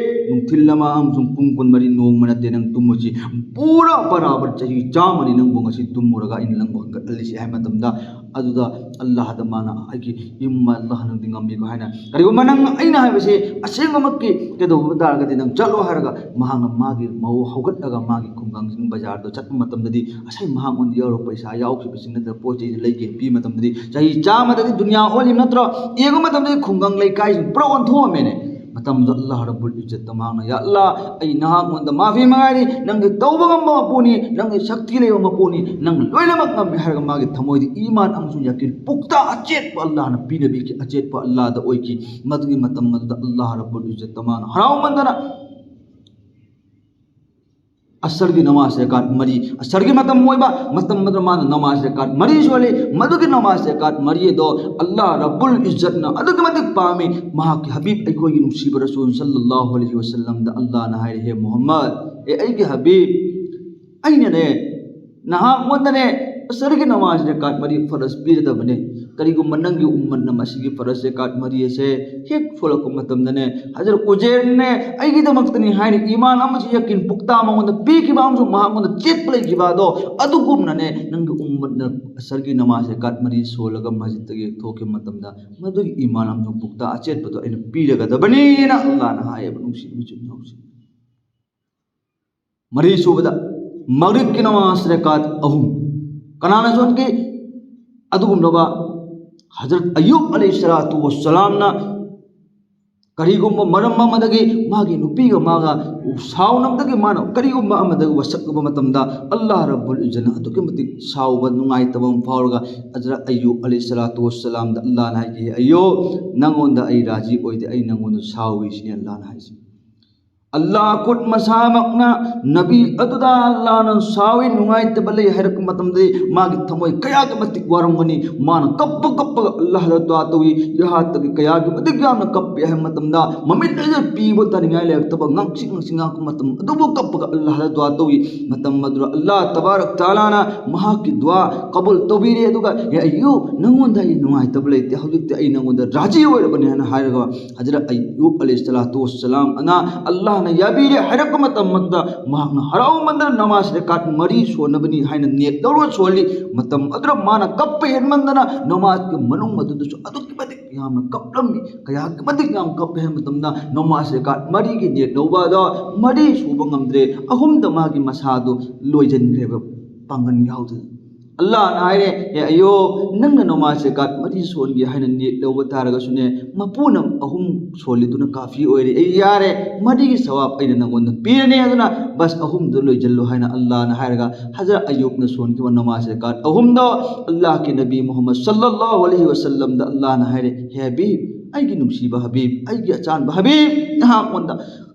ꯅꯨꯡꯊꯤꯜ ꯑꯃ ꯑꯃꯁꯨꯡ ꯄꯨꯡ ꯀꯨꯟꯃꯔꯤ ꯅꯣꯡꯃ ꯅꯠꯇꯦ ꯅꯪ ꯇꯨꯝꯃꯨꯁꯤ, ꯄꯨꯔꯥ ꯕꯔꯥꯕꯔ ꯆꯍꯤ ꯆꯥꯝꯃꯅꯤ ꯅꯪꯕꯨ ꯉꯁꯤ ꯇꯨꯝꯃꯨꯔꯒ ꯑꯩꯅ ꯅꯪꯕꯨ ꯍꯟꯒꯠꯍꯜꯂꯤꯁꯤ" ꯍꯥꯏꯕ ꯃꯇꯝꯗ, ꯑꯗꯨꯗ ꯑꯜꯂꯥꯍꯗ ꯃꯥꯅ, "ꯑꯩꯒꯤ ꯏꯃꯥ ꯑꯜꯂꯥꯍ, ꯅꯪꯗꯤ ꯉꯝꯃꯤꯀꯣ" ꯍꯥꯏꯅ, "ꯀꯔꯤꯒꯨꯝꯕ ꯅꯪ ꯑꯩꯅ ꯍꯥꯏꯕꯁꯤ ꯑꯁꯦꯡꯕꯃꯛꯀꯤ ꯀꯩꯗꯧꯕ ꯇꯥꯔꯒꯗꯤ ꯅꯪ ꯆꯠꯂꯣ" ꯍꯥꯏꯔꯒ ꯃꯍꯥꯛꯅ ꯃꯥꯒꯤ ꯃꯧ ꯍꯧꯒꯠꯂꯒ ꯃꯥꯒꯤ ꯈꯨꯡꯒꯪꯁꯤꯡ ꯕꯖꯥꯔꯗ ꯆꯠꯄ ꯃꯇꯝꯗꯗꯤ, ꯉꯁꯥꯏ ꯃꯍꯥꯛꯉꯣꯟꯗ ꯌꯥꯎꯔꯛꯄ ꯄꯩꯁꯥ ꯌꯥꯎꯈꯤꯕꯁꯤꯡ ꯅꯠꯇ꯭ꯔꯒ ꯄꯣꯠ ꯆꯩꯁꯦ ꯂꯩꯒꯦꯅ ꯄꯤꯕ ꯃꯇꯝꯗꯗꯤ, ꯆꯍꯤ ꯆꯥꯝꯃꯗꯗꯤ ꯗꯨꯅꯤꯌꯥ ꯑꯣꯜꯂꯤꯕ ꯅꯠꯇ꯭ꯔꯣ? ꯌꯦꯡꯕ ꯃꯇꯝꯗꯗꯤ ꯈꯨꯡꯒꯪ ꯂꯩꯀꯥꯏꯁꯤꯡ ꯄꯨꯔꯥ ꯑꯣꯟꯊꯣꯛꯑꯝꯃꯦꯅꯦ꯫ ꯃꯇꯝꯗꯨꯗ ꯑꯜꯂꯥꯍ ꯔꯕꯨꯜ ꯏꯖꯠꯇ ꯃꯍꯥꯛꯅ, "ꯌꯥ ꯑꯜꯂꯥꯍ, ꯑꯩ ꯅꯍꯥꯛꯉꯣꯟꯗ ꯃꯥꯐꯤ ꯃꯉꯥꯏꯔꯤ, ꯅꯪꯒꯤ ꯇꯧꯕ ꯉꯝꯕ ꯃꯄꯨꯅꯤ, ꯅꯪꯒꯤ ꯁꯛꯇꯤ ꯂꯩꯕ ꯃꯄꯨꯅꯤ, ꯅꯪ ꯂꯣꯏꯅꯃꯛ ꯉꯝꯃꯤ" ꯍꯥꯏꯔꯒ ꯃꯥꯒꯤ ꯊꯃꯣꯏꯗ ꯏꯃꯥꯟ ꯑꯃꯁꯨꯡ ꯌꯥꯀꯤꯟ ꯄꯨꯛꯇ ꯑꯆꯦꯠꯄ ꯑꯜꯂꯥꯍꯅ ꯄꯤꯅꯕꯤꯈꯤ, ꯑꯆꯦꯠꯄ ꯑꯜꯂꯥꯍꯗ ꯑꯣꯏꯈꯤ꯫ ꯃꯗꯨꯒꯤ ꯃꯇꯝ ꯑꯗꯨꯗ ꯑꯜꯂꯥꯍ ꯔꯕꯨꯜ ꯏꯖꯠꯇ ꯃꯥꯅ ꯍꯔꯥꯎꯃꯟꯗꯅ ꯑꯁꯔꯒꯤ ꯅꯃꯥꯖ ꯔꯀꯥꯠ ꯃꯔꯤ, ꯑꯁꯔꯒꯤ ꯃꯇꯝ ꯑꯣꯏꯕ ꯃꯇꯝ ꯑꯗꯨꯗ ꯃꯥꯅ ꯅꯃꯥꯖ ꯔꯀꯥꯠ ꯃꯔꯤ ꯁꯣꯜꯂꯤ꯫ ꯃꯗꯨꯒꯤ ꯅꯃꯥꯖ ꯔꯀꯥꯠ ꯃꯔꯤ ꯑꯗꯣ ꯑꯜꯂꯥꯍ ꯔꯕꯨꯜ ꯏꯖꯠꯅ ꯑꯗꯨꯛꯀꯤ ꯃꯇꯤꯛ ꯄꯥꯝꯃꯤ꯫ ꯃꯍꯥꯛꯀꯤ ꯍꯕꯤꯕ ꯑꯩꯈꯣꯏꯒꯤ ꯅꯨꯡꯁꯤꯕ ꯔꯁꯨꯜ ꯁꯜꯂꯜꯂꯥꯍꯨ ꯑꯂꯩꯍꯤ ꯋꯁꯜꯂꯝꯗ ꯑꯜꯂꯥꯍꯅ ꯍꯥꯏꯔꯦ, "ꯍꯦ ꯃꯨꯍꯝꯃꯗ, ꯑꯦ ꯑꯩꯒꯤ ꯍꯕꯤꯕ, ꯑꯩꯅꯅꯦ ꯅꯍꯥꯛꯉꯣꯟꯗꯅꯦ ꯑꯁꯔꯒꯤ ꯅꯃꯥꯖ ꯔꯀꯥꯠ ꯃꯔꯤ ꯐꯔꯖ ꯄꯤꯔꯗꯕꯅꯦ꯫ ꯀꯔꯤꯒꯨꯝꯕ ꯅꯪꯒꯤ ꯎꯝꯃꯠꯅ ꯃꯁꯤꯒꯤ ꯐꯔꯖ ꯔꯀꯥꯠ ꯃꯔꯤ ꯑꯁꯦ ꯍꯦꯛ ꯁꯣꯜꯂꯛꯄ ꯃꯇꯝꯗꯅꯦ, ꯍꯖꯔꯠ ꯎꯖꯦꯔꯅꯦ ꯑꯩꯒꯤꯗꯃꯛꯇꯅꯤ ꯍꯥꯏꯅ ꯏꯃꯥꯟ ꯑꯃꯁꯨ ꯌꯀꯤꯟ ꯄꯨꯛꯇꯥ ꯃꯉꯣꯟꯗ ꯄꯤꯈꯤꯕ ꯑꯃꯁꯨ ꯃꯍꯥꯛꯉꯣꯟꯗ ꯆꯦꯠꯄ ꯂꯩꯈꯤꯕ ꯑꯗꯣ, ꯑꯗꯨꯒꯨꯝꯅꯅꯦ ꯅꯪꯒꯤ ꯎꯝꯃꯠꯅ ꯑꯁꯔꯒꯤ ꯅꯃꯥꯖ ꯔꯀꯥꯠ ꯃꯔꯤ ꯁꯣꯜꯂꯒ ꯃꯁꯖꯤꯠꯇꯒꯤ ꯊꯣꯛꯈꯤꯕ ꯃꯇꯝꯗ ꯃꯗꯨꯒꯤ ꯏꯃꯥꯟ ꯑꯃꯁꯨ ꯄꯨꯛꯇꯥ ꯑꯆꯦꯠꯄꯗꯣ ꯑꯩꯅ ꯄꯤꯔꯒꯗꯕꯅꯤꯅ ꯑꯜꯂꯥꯍꯅ ꯍꯥꯏꯌꯦꯕ, ꯅꯨꯡꯁꯤꯕ ꯏꯆꯤꯟ ꯏꯅꯥꯎꯁꯤꯡ꯫ ꯃꯔꯤꯁꯨꯕꯗ ꯃꯒ꯭ꯔꯤꯕꯀꯤ ꯅꯃꯥꯖ ꯔꯀꯥꯠ ꯑꯍꯨꯝ꯫ ꯀꯅꯥꯅ ꯁꯣꯟꯈꯤ? ꯑꯗꯨꯒꯨꯝꯂꯕ ꯍꯖꯔꯠ ꯑꯌꯨꯕ ꯑꯂꯩꯍꯤ ꯁꯂꯥꯇꯨ ꯋꯁꯁꯂꯥꯝꯅ ꯀꯔꯤꯒꯨꯝꯕ ꯃꯔꯝ ꯑꯃꯗꯒꯤ ꯃꯥꯒꯤ ꯅꯨꯄꯤꯒ ꯃꯥꯒ ꯁꯥꯎꯅꯕꯗꯒꯤ ꯃꯥꯅ ꯀꯔꯤꯒꯨꯝꯕ ꯑꯃꯗꯒꯤ ꯋꯥꯁꯛꯂꯨꯕ ꯃꯇꯝꯗ, ꯑꯜꯂꯥꯍ ꯔꯕꯨꯜ ꯏꯖꯠꯅ ꯑꯗꯨꯛꯀꯤ ꯃꯇꯤꯛ ꯁꯥꯎꯕ, ꯅꯨꯡꯉꯥꯏꯇꯕ ꯑꯃ ꯐꯥꯎꯔꯒ ꯍꯖꯔꯠ ꯑꯌꯨꯕ ꯑꯂꯩꯍꯤ ꯁꯂꯥꯇꯨ ꯋꯁꯁꯂꯥꯝꯗ ꯑꯜꯂꯥꯍꯅ ꯍꯥꯏꯈꯤ, "ꯑꯌꯨꯕ, ꯅꯪꯉꯣꯟꯗ ꯑꯩ ꯔꯥꯖꯤ ꯑꯣꯏꯗꯦ, ꯑꯩ ꯅꯪꯉꯣꯟꯗ ꯁꯥꯎꯏ" ꯁꯤꯅꯤ ꯑꯜꯂꯥꯍꯅ ꯍꯥꯏꯁꯤ꯫ ꯑꯜꯂꯥꯍ ꯈꯨꯠ ꯃꯁꯥꯃꯛꯅ ꯅꯕꯤ ꯑꯗꯨꯗ ꯑꯜꯂꯥꯍꯅ ꯁꯥꯎꯏ, ꯅꯨꯡꯉꯥꯏꯇꯕ ꯂꯩ ꯍꯥꯏꯔꯛꯄ ꯃꯇꯝꯗꯗꯤ ꯃꯥꯒꯤ ꯊꯃꯣꯏ ꯀꯌꯥꯒꯤ ꯃꯇꯤꯛ ꯋꯥꯔꯝꯒꯅꯤ꯫ ꯃꯥꯅ ꯀꯞꯄ ꯀꯞꯄꯒ ꯑꯜꯂꯥꯍꯗ ꯗꯨꯋꯥ ꯇꯧꯏ꯫ ꯌꯍꯥꯟ ꯇꯛꯀꯤ ꯀꯌꯥꯒꯤ ꯃꯇꯤꯛ ꯌꯥꯝꯅ ꯀꯞꯄꯤ ꯍꯥꯏꯕ ꯃꯇꯝꯗ ꯃꯃꯤꯠ ꯑꯁꯤꯗ ꯄꯤꯕ ꯇꯥꯅꯤꯡꯉꯥꯏ ꯂꯩꯔꯛꯇꯕ, ꯉꯥꯡꯁꯤꯛ ꯉꯥꯡꯁꯤꯛ ꯉꯥꯡꯕ ꯃꯇꯝ ꯑꯗꯨꯕꯨ ꯀꯞꯄꯒ ꯑꯜꯂꯥꯍꯗ ꯗꯨꯋꯥ ꯇꯧꯏ꯫ ꯃꯇꯝ ꯑꯗꯨꯗ ꯑꯜꯂꯥꯍ ꯇꯕꯥꯔꯛ ꯇꯥꯂꯥꯅ ꯃꯍꯥꯛꯀꯤ ꯗꯨꯋꯥ ꯀꯕꯨꯜ ꯇꯧꯕꯤꯔꯦ꯫ ꯑꯗꯨꯒ, "ꯌꯥ ꯑꯌꯨꯕ, ꯅꯪꯉꯣꯟꯗ ꯑꯩ ꯅꯨꯡꯉꯥꯏꯇꯕ ꯂꯩꯇꯦ, ꯍꯧꯖꯤꯛꯇꯤ ꯑꯩ ꯅꯪꯉꯣꯟꯗ ꯔꯥꯖꯤ ꯑꯣꯏꯔꯕꯅꯤ" ꯍꯥꯏꯅ ꯍꯥꯏꯔꯒ ꯍꯖꯔꯠ ꯑꯌꯨꯕ ꯑꯂꯩꯍꯤ ꯁꯂꯥꯇꯨ ꯋꯁꯁꯂꯥꯝ ꯑꯅ ꯑꯜꯂꯥꯍꯅ ꯌꯥꯕꯤꯔꯦ ꯍꯥꯏꯔꯛꯄ ꯃꯇꯝ ꯑꯗꯨꯗ ꯃꯍꯥꯛꯅ ꯍꯔꯥꯎꯃꯟꯗꯅ ꯅꯃꯥꯖ ꯔꯀꯥꯠ ꯃꯔꯤ ꯁꯣꯟꯅꯕꯅꯤ ꯍꯥꯏꯅ ꯅꯤꯌꯠ ꯂꯧꯔꯒ ꯁꯣꯜꯂꯤ꯫ ꯃꯇꯝ ꯑꯗꯨꯗ ꯃꯥꯅ ꯀꯞꯄ ꯍꯦꯟꯃꯟꯗꯅ ꯅꯃꯥꯖꯀꯤ ꯃꯅꯨꯡ ꯑꯗꯨꯗꯁꯨ ꯑꯗꯨꯛꯀꯤ ꯃꯇꯤꯛ ꯌꯥꯝꯅ ꯀꯞꯂꯝꯃꯤ꯫ ꯀꯌꯥꯒꯤ ꯃꯇꯤꯛ ꯌꯥꯝ ꯀꯞꯄꯦ ꯍꯥꯏꯕ ꯃꯇꯝꯗ ꯅꯃꯥꯖ ꯔꯀꯥꯠ ꯃꯔꯤꯒꯤ ꯅꯤꯌꯠ ꯂꯧꯕ ꯑꯗꯣ ꯃꯔꯤ ꯁꯨꯕ ꯉꯝꯗ꯭ꯔꯦ, ꯑꯍꯨꯝꯗ ꯃꯥꯒꯤ ꯃꯁꯥꯗꯨ ꯂꯣꯏꯁꯤꯟꯈ꯭ꯔꯦꯕ, ꯄꯥꯡꯒꯜ ꯌꯥꯎꯗꯅ꯫ ꯑꯜꯂꯥꯍꯅ ꯍꯥꯏꯔꯦ, "ꯑꯦ ꯑꯌꯨꯕ, ꯅꯪꯅ ꯅꯃꯥꯖ ꯔꯀꯥꯠ ꯃꯔꯤ ꯁꯣꯟꯒꯦ ꯍꯥꯏꯅ ꯅꯤꯌꯠ ꯂꯧꯕ ꯇꯥꯔꯒꯁꯨꯅꯦ, ꯃꯄꯨꯅ ꯑꯍꯨꯝ ꯁꯣꯜꯂꯤꯗꯨꯅ ꯀꯥꯐꯤ ꯑꯣꯏꯔꯦ꯫ ꯑꯩ ꯌꯥꯔꯦ, ꯃꯔꯤꯒꯤ ꯁꯋꯥꯕ ꯑꯩꯅ ꯅꯪꯉꯣꯟꯗ ꯄꯤꯔꯅꯤ, ꯑꯗꯨꯅ ꯕꯁ ꯑꯍꯨꯝꯗꯨ ꯂꯣꯏꯁꯤꯜꯂꯨ" ꯍꯥꯏꯅ ꯑꯜꯂꯥꯍꯅ ꯍꯥꯏꯔꯒ ꯍꯖꯔꯠ ꯑꯌꯨꯕꯅ ꯁꯣꯟꯈꯤꯕ ꯅꯃꯥꯖ ꯔꯀꯥꯠ ꯑꯍꯨꯝꯗꯣ ꯑꯜꯂꯥꯍꯀꯤ ꯅꯕꯤ ꯃꯨꯍꯝꯃꯗ ꯁꯜꯂꯜꯂꯥꯍꯨ ꯑꯂꯩꯍꯤ ꯋꯁꯜꯂꯝꯗ ꯑꯜꯂꯥꯍꯅ ꯍꯥꯏꯔꯦ, "ꯍꯦ ꯍꯕꯤꯕ, ꯑꯩꯒꯤ ꯅꯨꯡꯁꯤꯕ ꯍꯕꯤꯕ, ꯑꯩꯒꯤ ꯑꯆꯥꯟꯕ ꯍꯕꯤꯕ, ꯅꯍꯥꯛꯉꯣꯟꯗ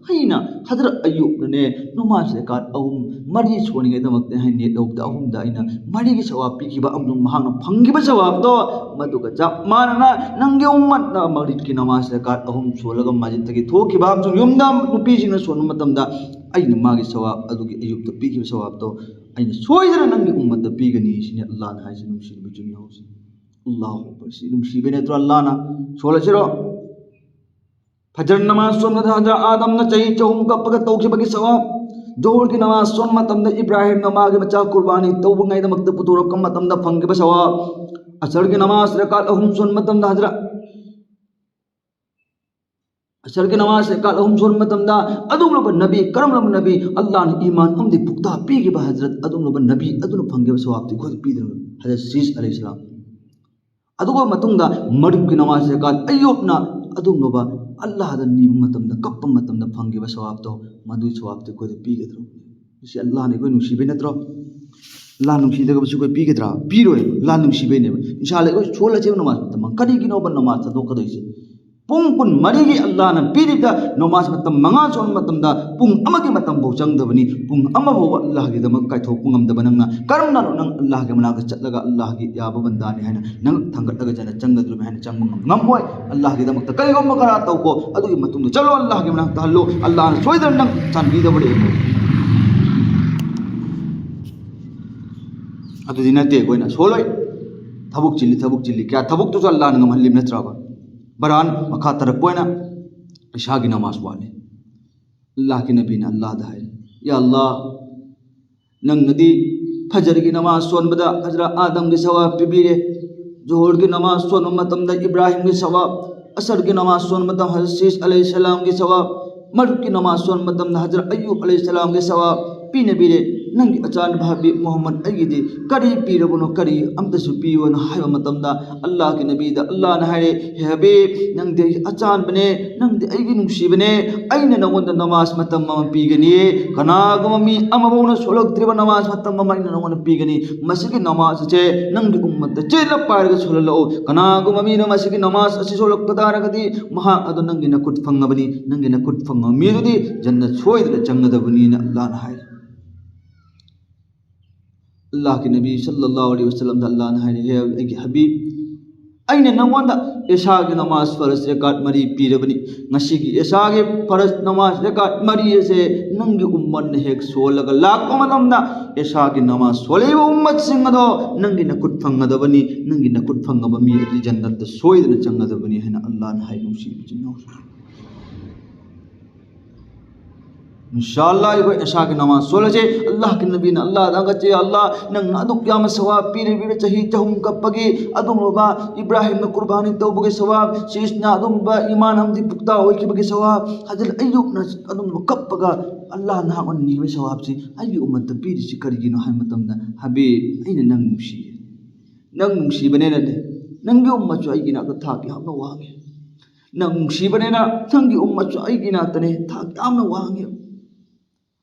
ꯑꯩꯅ ꯍꯖꯔꯠ ꯑꯌꯨꯕꯅꯅꯦ ꯅꯃꯥꯖ ꯔꯀꯥꯠ ꯑꯍꯨꯝ ꯃꯔꯤ ꯁꯣꯟꯅꯤꯡꯉꯥꯏꯗꯃꯛꯇ ꯑꯩꯅ ꯅꯤꯌꯠ ꯂꯧꯕꯗ ꯑꯍꯨꯝꯗ ꯑꯩꯅ ꯃꯔꯤꯒꯤ ꯁꯋꯥꯕ ꯄꯤꯈꯤꯕ ꯑꯃꯁꯨꯡ ꯃꯍꯥꯛꯅ ꯐꯪꯈꯤꯕ ꯁꯋꯥꯕꯇꯣ ꯃꯗꯨꯒ ꯆꯞ ꯃꯥꯟꯅꯅ ꯅꯪꯒꯤ ꯎꯝꯃꯠꯅ ꯃꯒꯔꯤꯕꯀꯤ ꯅꯃꯥꯖ ꯔꯀꯥꯠ ꯑꯍꯨꯝ ꯁꯣꯜꯂꯒ ꯃꯁꯖꯤꯗꯇꯒꯤ ꯊꯣꯛꯈꯤꯕ ꯑꯃꯁꯨꯡ ꯌꯨꯝꯗ ꯅꯨꯄꯤꯁꯤꯡꯅ ꯁꯣꯟꯕ ꯃꯇꯝꯗ ꯑꯩꯅ ꯃꯥꯒꯤ ꯁꯋꯥꯕ ꯑꯗꯨꯒꯤ ꯑꯌꯨꯕꯇ ꯄꯤꯈꯤꯕ ꯁꯋꯥꯕꯇꯣ ꯑꯩꯅ ꯁꯣꯏꯗꯅ ꯅꯪꯒꯤ ꯎꯝꯃꯠꯇ ꯄꯤꯒꯅꯤ ꯁꯤꯅꯤ ꯑꯜꯂꯥꯍꯅ ꯍꯥꯏꯁꯤ꯫ ꯅꯨꯡꯁꯤꯔꯕ ꯏꯆꯤꯟ ꯏꯅꯥꯎꯁꯤꯡ, ꯑꯜꯂꯥꯍꯨ ꯑꯛꯕꯔ꯫ ꯁꯤ ꯅꯨꯡꯁꯤꯕꯩ ꯅꯠꯇ꯭ꯔꯣ ꯑꯜꯂꯥꯍꯅ? ꯁꯣꯜꯂꯁꯤꯔꯣ? ꯐꯖꯔ ꯅꯃꯥꯖ ꯁꯣꯟꯕꯗ ꯍꯖꯔꯠ ꯑꯥꯗꯝꯅ ꯆꯍꯤ ꯆꯍꯨꯝ ꯀꯞꯄꯒ ꯇꯧꯈꯤꯕꯒꯤ ꯁꯋꯥꯕ, ꯖꯣꯍꯔꯒꯤ ꯅꯃꯥꯖ ꯁꯣꯟꯕ ꯃꯇꯝꯗ ꯏꯕ꯭ꯔꯥꯍꯤꯝꯅ ꯃꯥꯒꯤ ꯃꯆꯥ ꯀꯨꯔꯕꯥꯅꯤ ꯇꯧꯕꯉꯩꯗꯃꯛꯇ ꯄꯨꯊꯣꯔꯛꯄ ꯃꯇꯝꯗ ꯐꯪꯈꯤꯕ ꯁꯋꯥꯕ, ꯑꯁꯔꯒꯤ ꯅꯃꯥꯖ ꯔꯀꯥꯠ ꯑꯍꯨꯝ ꯁꯣꯟꯕ ꯃꯇꯝꯗ ꯍꯖꯔꯠ ꯑꯁꯔꯒꯤ ꯅꯃꯥꯖ ꯔꯀꯥꯠ ꯑꯍꯨꯝ ꯁꯣꯟꯕ ꯃꯇꯝꯗ ꯑꯗꯨꯒꯨꯝꯂꯕ ꯅꯕꯤ, ꯀꯔꯝꯂꯕ ꯅꯕꯤ, ꯑꯜꯂꯥꯍꯅ ꯏꯃꯥꯟ ꯑꯃꯗꯤ ꯄꯨꯛꯇꯥ ꯄꯤꯈꯤꯕ ꯍꯖꯔꯠ ꯑꯗꯨꯒꯨꯝꯂꯕ ꯅꯕꯤ ꯑꯗꯨꯅ ꯐꯪꯈꯤꯕ ꯁꯋꯥꯕꯇꯤ ꯑꯩꯈꯣꯏꯗ ꯄꯤꯗ꯭ꯔꯕ ꯍꯖꯔꯠ ꯁꯤꯁ ꯑꯂꯩꯍꯤ ꯁꯂꯥꯝ꯫ ꯑꯗꯨꯒ ꯃꯇꯨꯡꯗ ꯃꯒꯔꯤꯕꯀꯤ ꯅꯃꯥꯖ ꯔꯀꯥꯠ ꯑꯌꯨꯕꯅ ꯑꯗꯨꯒꯨꯝꯂꯕ ꯑꯜꯂꯥꯍꯗ ꯅꯤꯕ ꯃꯇꯝꯗ, ꯀꯞꯄ ꯃꯇꯝꯗ ꯐꯪꯈꯤꯕ ꯁꯋꯥꯕꯇꯣ, ꯃꯗꯨꯒꯤ ꯁꯋꯥꯕꯇꯤ ꯑꯩꯈꯣꯏꯗ ꯄꯤꯒꯗ꯭ꯔꯣ? ꯁꯤ ꯑꯜꯂꯥꯍꯅ ꯑꯩꯈꯣꯏ ꯅꯨꯡꯁꯤꯕꯩ ꯅꯠꯇ꯭ꯔꯣ? ꯑꯜꯂꯥꯍ ꯅꯨꯡꯁꯤꯗꯕꯁꯨ ꯑꯩꯈꯣꯏ ꯄꯤꯒꯗ꯭ꯔꯥ? ꯄꯤꯔꯣꯏ꯫ ꯑꯜꯂꯥꯍ ꯅꯨꯡꯁꯤꯕꯩꯅꯦꯕ꯫ ꯏꯟꯁꯥ ꯑꯜꯂꯥꯍ ꯑꯩꯈꯣꯏ ꯁꯣꯜꯂꯁꯦꯕ ꯅꯃꯥꯖ ꯃꯇꯝ ꯃꯉꯥ꯫ ꯀꯔꯤꯒꯤꯅꯣꯕ ꯅꯃꯥꯖ ꯊꯥꯗꯣꯛꯀꯗꯣꯏꯁꯦ? ꯄꯨꯡ ꯀꯨꯟꯃꯔꯤꯒꯤ ꯑꯜꯂꯥꯍꯅ ꯄꯤꯔꯤꯕ ꯅꯃꯥꯖ ꯃꯇꯝ ꯃꯉꯥ ꯁꯣꯟꯕ ꯃꯇꯝꯗ ꯄꯨꯡ ꯑꯃꯒꯤ ꯃꯇꯝꯐꯥꯎ ꯆꯪꯗꯕꯅꯤ꯫ ꯄꯨꯡ ꯑꯃ ꯐꯥꯎꯕ ꯑꯜꯂꯥꯍꯒꯤꯗꯃꯛ ꯀꯥꯏꯊꯣꯛꯄ ꯉꯝꯗꯕ ꯅꯪꯅ ꯀꯔꯝꯅ ꯅꯪ ꯑꯜꯂꯥꯍꯒꯤ ꯃꯅꯥꯛꯇ ꯆꯠꯂꯒ ꯑꯜꯂꯥꯍꯒꯤ ꯌꯥꯕ ꯕꯟꯗꯥꯅꯤ ꯍꯥꯏꯅ ꯅꯪ ꯊꯥꯡꯒꯠꯂꯒ ꯆꯠꯅ ꯆꯪꯒꯗꯧꯔꯤꯕꯅꯤ ꯍꯥꯏꯅ ꯆꯪꯕ ꯉꯝ-, ꯉꯝꯃꯣꯏ꯫ ꯑꯜꯂꯥꯍꯒꯤꯗꯃꯛꯇ ꯀꯔꯤꯒꯨꯝꯕ ꯈꯔ ꯇꯧꯀꯣ, ꯑꯗꯨꯒꯤ ꯃꯇꯨꯡꯗ ꯆꯠꯂꯣ, ꯑꯜꯂꯥꯍꯒꯤ ꯃꯅꯥꯛꯇ ꯍꯜꯂꯣ, ꯑꯜꯂꯥꯍꯅ ꯁꯣꯏꯗꯅ ꯅꯪ ꯆꯥꯟꯕꯤꯗꯕ ꯂꯩꯔꯝꯃꯣꯏ꯫ ꯑꯗꯨꯗꯤ ꯅꯠꯇꯦ ꯑꯩꯈꯣꯏꯅ ꯁꯣꯜꯂꯣꯏ꯫ ꯊꯕꯛ ꯆꯤꯜꯂꯤ, ꯊꯕꯛ ꯆꯤꯜꯂꯤ꯫ ꯀꯌꯥ ꯊꯕꯛꯇꯨꯁꯨ ꯑꯜꯂꯥꯍꯅ ꯉꯝꯍꯜꯂꯤꯕ ꯅꯠꯇ꯭ꯔꯕ? ꯕꯔꯥꯟ ꯃꯈꯥ ꯇꯥꯔꯛꯄ ꯑꯣꯏꯅ ꯏꯁꯥꯒꯤ ꯅꯃꯥꯖ ꯋꯥꯠꯂꯤ꯫ ꯑꯜꯂꯥꯍꯒꯤ ꯅꯕꯤꯅ ꯑꯜꯂꯥꯍꯗ ꯍꯥꯏ, "ꯌꯥ ꯑꯜꯂꯥꯍ, ꯅꯪꯅꯗꯤ ꯐꯖꯔꯒꯤ ꯅꯃꯥꯖ ꯁꯣꯟꯕꯗ ꯍꯖꯔꯠ ꯑꯥꯗꯝꯒꯤ ꯁꯋꯥꯕ ꯄꯤꯕꯤꯔꯦ, ꯖꯣꯍꯔꯒꯤ ꯅꯃꯥꯖ ꯁꯣꯟꯕ ꯃꯇꯝꯗ ꯏꯕ꯭ꯔꯥꯍꯤꯝꯒꯤ ꯁꯋꯥꯕ, ꯑꯁꯔꯒꯤ ꯅꯃꯥꯖ ꯁꯣꯟꯕ ꯃꯇꯝꯗ ꯍꯖꯔꯠ ꯁꯤꯁ ꯑꯂꯩꯍꯤ ꯁꯂꯥꯝꯒꯤ ꯁꯋꯥꯕ, ꯃꯒꯔꯤꯕꯀꯤ ꯅꯃꯥꯖ ꯁꯣꯟꯕ ꯃꯇꯝꯗ ꯍꯖꯔꯠ ꯑꯌꯨꯕ ꯑꯂꯩꯍꯤ ꯁꯂꯥꯝꯒꯤ ꯁꯋꯥꯕ ꯄꯤꯅꯕꯤꯔꯦ꯫ ꯅꯪꯒꯤ ꯑꯆꯥꯟꯕ ꯍꯕꯤꯕ ꯃꯨꯍꯝꯃꯗ ꯑꯩꯒꯤꯗꯤ ꯀꯔꯤ ꯄꯤꯔꯕꯅꯣ, ꯀꯔꯤ ꯑꯝꯇꯁꯨ ꯄꯤꯌꯨꯅ ꯍꯥꯏꯕ ꯃꯇꯝꯗ, ꯑꯜꯂꯥꯍꯒꯤ ꯅꯕꯤꯗ ꯑꯜꯂꯥꯍꯅ ꯍꯥꯏꯔꯦ, "ꯍꯦ ꯍꯕꯤꯕ, ꯅꯪꯗꯤ ꯑꯩꯒꯤ ꯑꯆꯥꯟꯕꯅꯦ, ꯅꯪꯗꯤ ꯑꯩꯒꯤ ꯅꯨꯡꯁꯤꯕꯅꯦ, ꯑꯩꯅ ꯅꯉꯣꯟꯗ ꯅꯃꯥꯖ ꯃꯇꯝ ꯑꯃ ꯄꯤꯒꯅꯤ, ꯀꯅꯥꯒꯨꯝꯕ ꯃꯤ ꯑꯃꯐꯥꯎꯅ ꯁꯣꯜꯂꯛꯇ꯭ꯔꯤꯕ ꯅꯃꯥꯖ ꯃꯇꯝ ꯑꯃ ꯑꯩꯅ ꯅꯉꯣꯟꯗ ꯄꯤꯒꯅꯤ, ꯃꯁꯤꯒꯤ ꯅꯃꯥꯖ ꯑꯁꯦ ꯅꯪꯒꯤ ꯎꯝꯃꯠꯇ ꯆꯦꯠꯅ ꯄꯥꯏꯔꯒ ꯁꯣꯜꯍꯜꯂꯛꯎ, ꯀꯅꯥꯒꯨꯝꯕ ꯃꯤꯅ ꯃꯁꯤꯒꯤ ꯅꯃꯥꯖ ꯑꯁꯤ ꯁꯣꯜꯂꯛꯄ ꯇꯥꯔꯒꯗꯤ ꯃꯍꯥꯛ ꯑꯗꯨ ꯅꯪꯒꯤ ꯅꯈꯨꯠ ꯐꯪꯉꯕꯅꯤ, ꯅꯪꯒꯤ ꯅꯈꯨꯠ ꯐꯪꯉꯕ ꯃꯤꯗꯨꯗꯤ ꯖꯟꯅꯠ ꯁꯣꯏꯗꯅ ꯆꯪꯒꯗꯕꯅꯤꯅ" ꯑꯜꯂꯥꯍꯅ ꯍꯥꯏꯔꯦ꯫ ꯑꯜꯂꯥꯍꯒꯤ ꯅꯕꯤ ꯁꯜꯂꯜꯂꯥꯍꯨ ꯑꯂꯩꯍꯤ ꯋꯁꯜꯂꯝꯗ ꯑꯜꯂꯥꯍꯅ ꯍꯥꯏꯔꯦ, "ꯍꯦ ꯑꯩꯒꯤ ꯍꯕꯤꯕ, ꯑꯩꯅ ꯅꯉꯣꯟꯗ ꯏꯁꯥꯒꯤ ꯅꯃꯥꯖ ꯐꯔꯖ ꯔꯀꯥꯠ ꯃꯔꯤ ꯄꯤꯔꯕꯅꯤ꯫ ꯉꯁꯤꯒꯤ ꯏꯁꯥꯒꯤ ꯐꯔꯖ ꯅꯃꯥꯖ ꯔꯀꯥꯠ ꯃꯔꯤ ꯑꯁꯦ ꯅꯪꯒꯤ ꯎꯝꯃꯠꯅ ꯍꯦꯛ ꯁꯣꯜꯂꯒ ꯂꯥꯛꯄ ꯃꯇꯝꯗ, ꯏꯁꯥꯒꯤ ꯅꯃꯥꯖ ꯁꯣꯜꯂꯤꯕ ꯎꯝꯃꯠꯁꯤꯡ ꯑꯗꯣ ꯅꯪꯒꯤ ꯅꯈꯨꯠ ꯐꯪꯒꯗꯕꯅꯤ, ꯅꯪꯒꯤ ꯅꯈꯨꯠ ꯐꯪꯉꯕ ꯃꯤ ꯑꯗꯨꯗꯤ ꯖꯟꯅꯠꯇ ꯁꯣꯏꯗꯅ ꯆꯪꯒꯗꯕꯅꯤ" ꯍꯥꯏꯅ ꯑꯜꯂꯥꯍꯅ ꯍꯥꯏ꯫ ꯅꯨꯡꯁꯤꯕ ꯏꯆꯤꯟ ꯏꯅꯥꯎꯁꯤꯡ, ꯏꯟꯁꯥ ꯑꯜꯂꯥꯍ ꯑꯩꯈꯣꯏ ꯏꯁꯥꯒꯤ ꯅꯃꯥꯖ ꯁꯣꯜꯂꯁꯦ꯫ ꯑꯜꯂꯥꯍꯒꯤ ꯅꯕꯤꯅ ꯑꯜꯂꯥꯍꯗ ꯍꯪꯒꯠꯆꯩ, "ꯑꯜꯂꯥꯍ, ꯅꯪꯅ ꯑꯗꯨꯛ ꯌꯥꯝꯕ ꯁꯋꯥꯕ ꯄꯤꯔꯤꯕ ꯆꯍꯤ ꯆꯍꯨꯝ ꯀꯞꯄꯒꯤ, ꯑꯗꯨꯒꯨꯝꯂꯕ ꯏꯕ꯭ꯔꯥꯍꯤꯝꯅ ꯀꯨꯔꯕꯥꯅꯤ ꯇꯧꯕꯒꯤ ꯁꯋꯥꯕ, ꯁꯤꯁꯅ ꯑꯗꯨꯒꯨꯝꯕ ꯏꯃꯥꯟ ꯑꯃꯗꯤ ꯄꯨꯛꯇ ꯑꯣꯏꯈꯤꯕꯒꯤ ꯁꯋꯥꯕ, ꯍꯖꯔꯠ ꯑꯌꯨꯕꯅ ꯑꯗꯨꯒꯨꯝꯂꯕ ꯀꯞꯄꯒ ꯑꯜꯂꯥꯍ ꯅꯍꯥꯛ ꯑꯣꯏꯅ ꯅꯤꯕꯒꯤ ꯁꯋꯥꯕꯁꯤ ꯑꯩꯒꯤ ꯎꯝꯃꯠꯇ ꯄꯤꯔꯤꯁꯤ ꯀꯔꯤꯒꯤꯅꯣ?" ꯍꯥꯏꯕ ꯃꯇꯝꯗ, "ꯍꯕꯤꯕ, ꯑꯩꯅ ꯅꯪ ꯅꯨꯡꯁꯤꯌꯦ, ꯅꯪ ꯅꯨꯡꯁꯤꯕꯅꯦꯅꯅꯦ, ꯅꯪꯒꯤ ꯎꯝꯃꯠꯁꯨ ꯑꯩꯒꯤ ꯅꯥꯛꯇ ꯊꯥꯛ ꯌꯥꯝꯅ ꯋꯥꯡꯉꯦ꯫ ꯅꯪ ꯅꯨꯡꯁꯤꯕꯅꯤꯅ ꯅꯪꯒꯤ ꯎꯝꯃꯠꯁꯨ ꯑꯩꯒꯤ ꯅꯥꯛꯇꯅꯦ ꯊꯥꯛ ꯌꯥꯝꯅ ꯋꯥꯡꯉꯦ꯫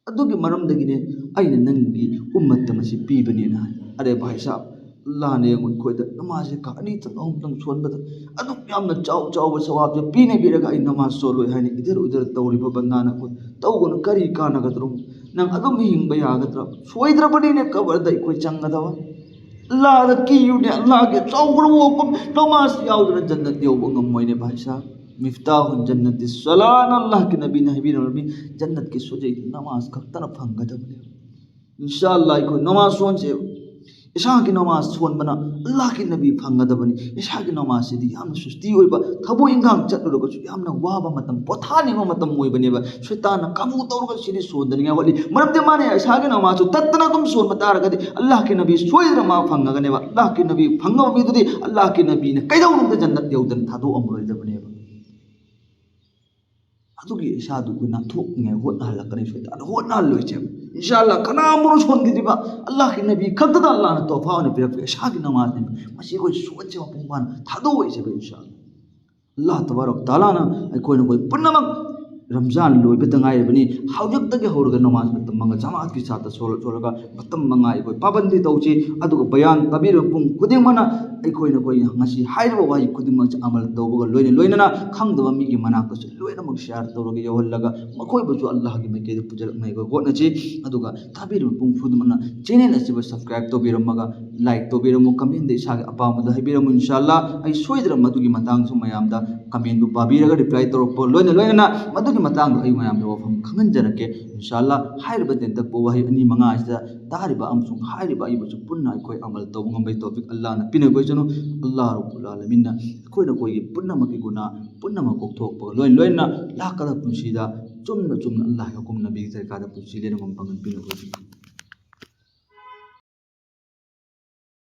ꯑꯗꯨꯒꯤ ꯃꯔꯝꯗꯒꯤꯅꯦ ꯑꯩꯅ ꯅꯪꯒꯤ ꯎꯝꯃꯠꯇ ꯃꯁꯤ ꯄꯤꯕꯅꯦꯅ" ꯍꯥꯏ꯫ ꯑꯔꯦ ꯚꯥꯏ ꯁꯥꯍꯕ, ꯑꯜꯂꯥꯍꯅ ꯌꯦꯡꯉꯨ ꯑꯩꯈꯣꯏꯗ ꯅꯃꯥꯖꯁꯦ ꯀꯥ ꯑꯅꯤꯇꯪ ꯑꯍꯨꯝꯇꯪ ꯁꯣꯟꯕꯗ ꯑꯗꯨꯛ ꯌꯥꯝꯅ ꯆꯥꯎ ꯆꯥꯎꯕ ꯁꯋꯥꯕꯁꯦ ꯄꯤꯅꯕꯤꯔꯒ ꯑꯩ ꯅꯃꯥꯖ ꯁꯣꯜꯂꯣꯏ ꯍꯥꯏꯅ ꯏꯗꯔ ꯎꯗꯔ ꯇꯧꯔꯤꯕ ꯕꯟꯗꯥꯅ ꯑꯩꯈꯣꯏ ꯇꯧꯒꯅꯨ꯫ ꯀꯔꯤ ꯀꯥꯟꯅꯒꯗ꯭ꯔꯣ? ꯅꯪ ꯑꯗꯨꯝ ꯍꯤꯡꯕ ꯌꯥꯒꯗ꯭ꯔꯣ? ꯁꯣꯏꯗ꯭ꯔꯕꯅꯤꯅꯦ ꯀꯕꯔꯗ ꯑꯩꯈꯣꯏ ꯆꯪꯒꯗꯕ꯫ ꯑꯜꯂꯥꯍꯗ ꯀꯤꯌꯨꯅꯦ, ꯑꯜꯂꯥꯍꯒꯤ ꯆꯥꯎꯈ꯭ꯔꯕ ꯋꯥꯐꯝ, ꯅꯃꯥꯖ ꯌꯥꯎꯗꯅ ꯖꯟꯅꯠ ꯌꯧꯕ ꯉꯝꯃꯣꯏꯅꯦ ꯚꯥꯏ ꯁꯥꯍꯕ꯫ ꯃꯤꯐꯇꯥꯍꯨꯜ ꯖꯟꯅꯠꯇꯤ ꯁꯂꯥꯅ ꯑꯜꯂꯥꯍꯒꯤ ꯅꯕꯤꯅ ꯍꯥꯏꯕꯤꯔꯝꯃꯤ, ꯖꯟꯅꯠꯀꯤ ꯁꯣꯖꯩ ꯅꯃꯥꯖ ꯈꯛꯇꯅ ꯐꯪꯒꯗꯕꯅꯦ꯫ ꯏꯟꯁꯥ ꯑꯜꯂꯥꯍ ꯑꯩꯈꯣꯏ ꯅꯃꯥꯖ ꯁꯣꯟꯁꯦ, ꯏꯁꯥꯒꯤ ꯅꯃꯥꯖ ꯁꯣꯟꯕꯅ ꯑꯜꯂꯥꯍꯒꯤ ꯅꯕꯤ ꯐꯪꯒꯗꯕꯅꯤ꯫ ꯏꯁꯥꯒꯤ ꯅꯃꯥꯖꯁꯤꯗꯤ ꯌꯥꯝꯅ ꯁꯨꯁꯇꯤ ꯑꯣꯏꯕ, ꯊꯕꯛ ꯏꯟꯈꯥꯡ ꯆꯠꯂꯨꯔꯒꯁꯨ ꯌꯥꯝꯅ ꯋꯥꯕ ꯃꯇꯝ, ꯄꯣꯊꯥꯅꯤꯡꯕ ꯃꯇꯝ ꯑꯣꯏꯕꯅꯦꯕ꯫ ꯁꯩꯇꯥꯟꯅ ꯀꯥꯕꯨ ꯇꯧꯔꯒ ꯁꯤꯗꯤ ꯁꯣꯟꯗꯅꯤꯡꯉꯥꯏ ꯍꯣꯠꯂꯤ꯫ ꯃꯔꯝꯗꯤ ꯃꯥꯅ ꯏꯁꯥꯒꯤ ꯅꯃꯥꯖꯁꯨ ꯇꯠꯇꯅ ꯑꯗꯨꯝ ꯁꯣꯟꯕ ꯇꯥꯔꯒꯗꯤ ꯑꯜꯂꯥꯍꯒꯤ ꯅꯕꯤ ꯁꯣꯏꯗꯅ ꯃꯥ ꯐꯪꯉꯒꯅꯦꯕ꯫ ꯑꯜꯂꯥꯍꯒꯤ ꯅꯕꯤ ꯐꯪꯉꯕ ꯃꯤꯗꯨꯗꯤ ꯑꯜꯂꯥꯍꯒꯤ ꯅꯕꯤꯅ ꯀꯩꯗꯧꯅꯨꯡꯗ ꯖꯟꯅꯠ ꯌꯧꯗꯅ ꯊꯥꯗꯣꯛꯑꯝꯃꯔꯣꯏꯗꯕꯅꯦꯕ꯫ ꯑꯗꯨꯒꯤ ꯏꯁꯥꯗꯨ ꯑꯩꯈꯣꯏ ꯅꯥꯟꯊꯣꯛꯅꯤꯡꯉꯥꯏ ꯍꯣꯠꯅꯍꯜꯂꯛꯀꯅꯤ꯫ ꯁꯣꯏꯗꯅ ꯍꯣꯠꯅꯍꯜꯂꯣꯏꯁꯦꯕ꯫ ꯏꯟꯁꯥ ꯑꯜꯂꯥ, ꯀꯅꯥꯕꯨ ꯁꯣꯟꯈꯤꯗ꯭ꯔꯤꯕ ꯑꯜꯂꯥꯍꯒꯤ ꯅꯕꯤ ꯈꯛꯇꯗ ꯑꯜꯂꯥꯍꯅ ꯇꯣꯐꯥ ꯑꯣꯏꯅ ꯄꯤꯔꯛꯄ ꯏꯁꯥꯒꯤ ꯅꯃꯥꯖꯅꯤ꯫ ꯃꯁꯤ ꯑꯩꯈꯣꯏ ꯁꯣꯟꯁꯦ ꯃꯄꯨꯡ ꯐꯥꯅ ꯊꯥꯗꯣꯛꯑꯣꯏꯁꯦꯕ ꯏꯟꯁꯥ ꯑꯜꯂꯥ꯫ ꯑꯜꯂꯥꯍ ꯇꯕꯥꯔꯛ ꯇꯥꯂꯥꯅ ꯑꯩꯈꯣꯏꯅ ꯑꯩꯈꯣꯏ ꯄꯨꯝꯅꯃꯛ ꯔꯝꯖꯥꯟ ꯂꯣꯏꯕꯗ ꯉꯥꯏꯔꯤꯕꯅꯤ꯫ ꯍꯧꯖꯤꯛꯇꯒꯤ ꯍꯧꯔꯒ ꯅꯃꯥꯖ ꯃꯇꯝ ꯃꯉꯥ ꯖꯃꯥꯠꯀꯤ ꯁꯥꯠꯇ ꯁꯣꯜꯂ ꯁꯣꯜꯂꯒ ꯃꯇꯝ ꯃꯉꯥ ꯑꯩꯈꯣꯏ ꯄꯥꯕꯟꯗꯤ ꯇꯧꯁꯤ꯫ ꯑꯗꯨꯒ ꯕꯌꯥꯟ ꯇꯥꯕꯤꯔꯤꯕ ꯃꯄꯨꯡ ꯈꯨꯗꯤꯡꯃꯛꯅ ꯑꯩꯈꯣꯏꯅ ꯑꯩꯈꯣꯏ ꯉꯁꯤ ꯍꯥꯏꯔꯤꯕ ꯋꯥꯍꯩ ꯈꯨꯗꯤꯡꯃꯛꯁꯦ ꯑꯃꯜ ꯇꯧꯕꯒ ꯂꯣꯏꯅ ꯂꯣꯏꯅꯅ ꯈꯪꯗꯕ ꯃꯤꯒꯤ ꯃꯅꯥꯛꯇꯁꯨ ꯂꯣꯏꯅꯃꯛ ꯁꯤꯌꯥꯔ ꯇꯧꯔꯒ ꯌꯧꯍꯜꯂꯒ ꯃꯈꯣꯏꯕꯨꯁꯨ ꯑꯜꯂꯥꯍꯒꯤ ꯃꯥꯏꯀꯩꯗ ꯄꯨꯖꯔꯛꯅꯕ ꯑꯩꯈꯣꯏ ꯍꯣꯠꯅꯁꯤ꯫ ꯑꯗꯨꯒ ꯇꯥꯕꯤꯔꯤꯕ ꯃꯄꯨꯡ ꯈꯨꯗꯤꯡꯃꯛꯅ ꯆꯦꯅꯦꯜ ꯑꯁꯤꯕꯨ ꯁꯕꯁꯀ꯭ꯔꯥꯏꯕ ꯇꯧꯕꯤꯔꯝꯃꯒ ꯂꯥꯏꯛ ꯇꯧꯕꯤꯔꯝꯃꯨ, ꯀꯃꯦꯟꯗ ꯏꯁꯥꯒꯤ ꯑꯄꯥꯝꯕꯗꯣ ꯍꯥꯏꯕꯤꯔꯝꯃꯨ꯫ ꯏꯟꯁꯥ ꯑꯜꯂꯥ, ꯑꯩ ꯁꯣꯏꯗꯅ ꯃꯗꯨꯒꯤ ꯃꯇꯥꯡꯁꯨ ꯃꯌꯥꯝꯗ ꯀꯃꯦꯟꯗꯨ ꯄꯥꯕꯤꯔꯒ ꯔꯤꯄ꯭ꯂꯥꯏ ꯇꯧꯔꯛꯄ ꯂꯣꯏꯅ ꯂꯣꯏꯅꯅ ꯃꯗꯨꯒꯤ ꯃꯇꯥꯡꯗꯣ ꯑꯩ ꯃꯌꯥꯝꯗ ꯋꯥꯐꯝ ꯈꯪꯍꯟꯖꯔꯛꯀꯦ꯫ ꯏꯟꯁꯥ ꯑꯜꯂꯥ, ꯍꯥꯏꯔꯤꯕ ꯇꯦꯟꯇꯛꯄ ꯋꯥꯍꯩ ꯑꯅꯤ ꯃꯉꯥ ꯑꯁꯤꯗ ꯇꯥꯔꯤꯕ ꯑꯃꯁꯨꯡ ꯍꯥꯏꯔꯤꯕ ꯑꯩꯕꯨꯁꯨ ꯄꯨꯟꯅ ꯑꯩꯈꯣꯏ ꯑꯃꯜ ꯇꯧꯕ ꯉꯝꯕꯒꯤ ꯇꯧꯐꯤꯛ ꯑꯜꯂꯥꯍꯅ ꯄꯤꯅꯕ ꯑꯣꯏꯁꯅꯨ꯫ ꯑꯜꯂꯥꯍ ꯔꯕꯨꯜ ꯑꯥꯂꯃꯤꯟꯅ ꯑꯩꯈꯣꯏꯅ ꯑꯩꯈꯣꯏꯒꯤ ꯄꯨꯝꯅꯃꯛꯀꯤ ꯒꯨꯅꯥ ꯄꯨꯝꯅꯃꯛ ꯀꯣꯛꯊꯣꯛꯄꯒ ꯂꯣꯏꯅ ꯂꯣꯏꯅꯅ ꯂꯥꯛꯀꯗꯕ ꯄꯨꯟꯁꯤꯗ ꯆꯨꯝꯅ ꯆꯨꯝꯅ ꯑꯜꯂꯥꯍꯒꯤ ꯍꯨꯀꯨꯝ ꯅꯕꯤꯒꯤ ꯇꯔꯤꯀꯥꯗ ꯄꯨꯟꯁꯤ ꯂꯦꯟꯕ ꯉꯝꯕ ꯄꯥꯡꯒꯜ ꯄꯤꯅꯕ ꯑꯣꯏꯁꯅꯨ꯫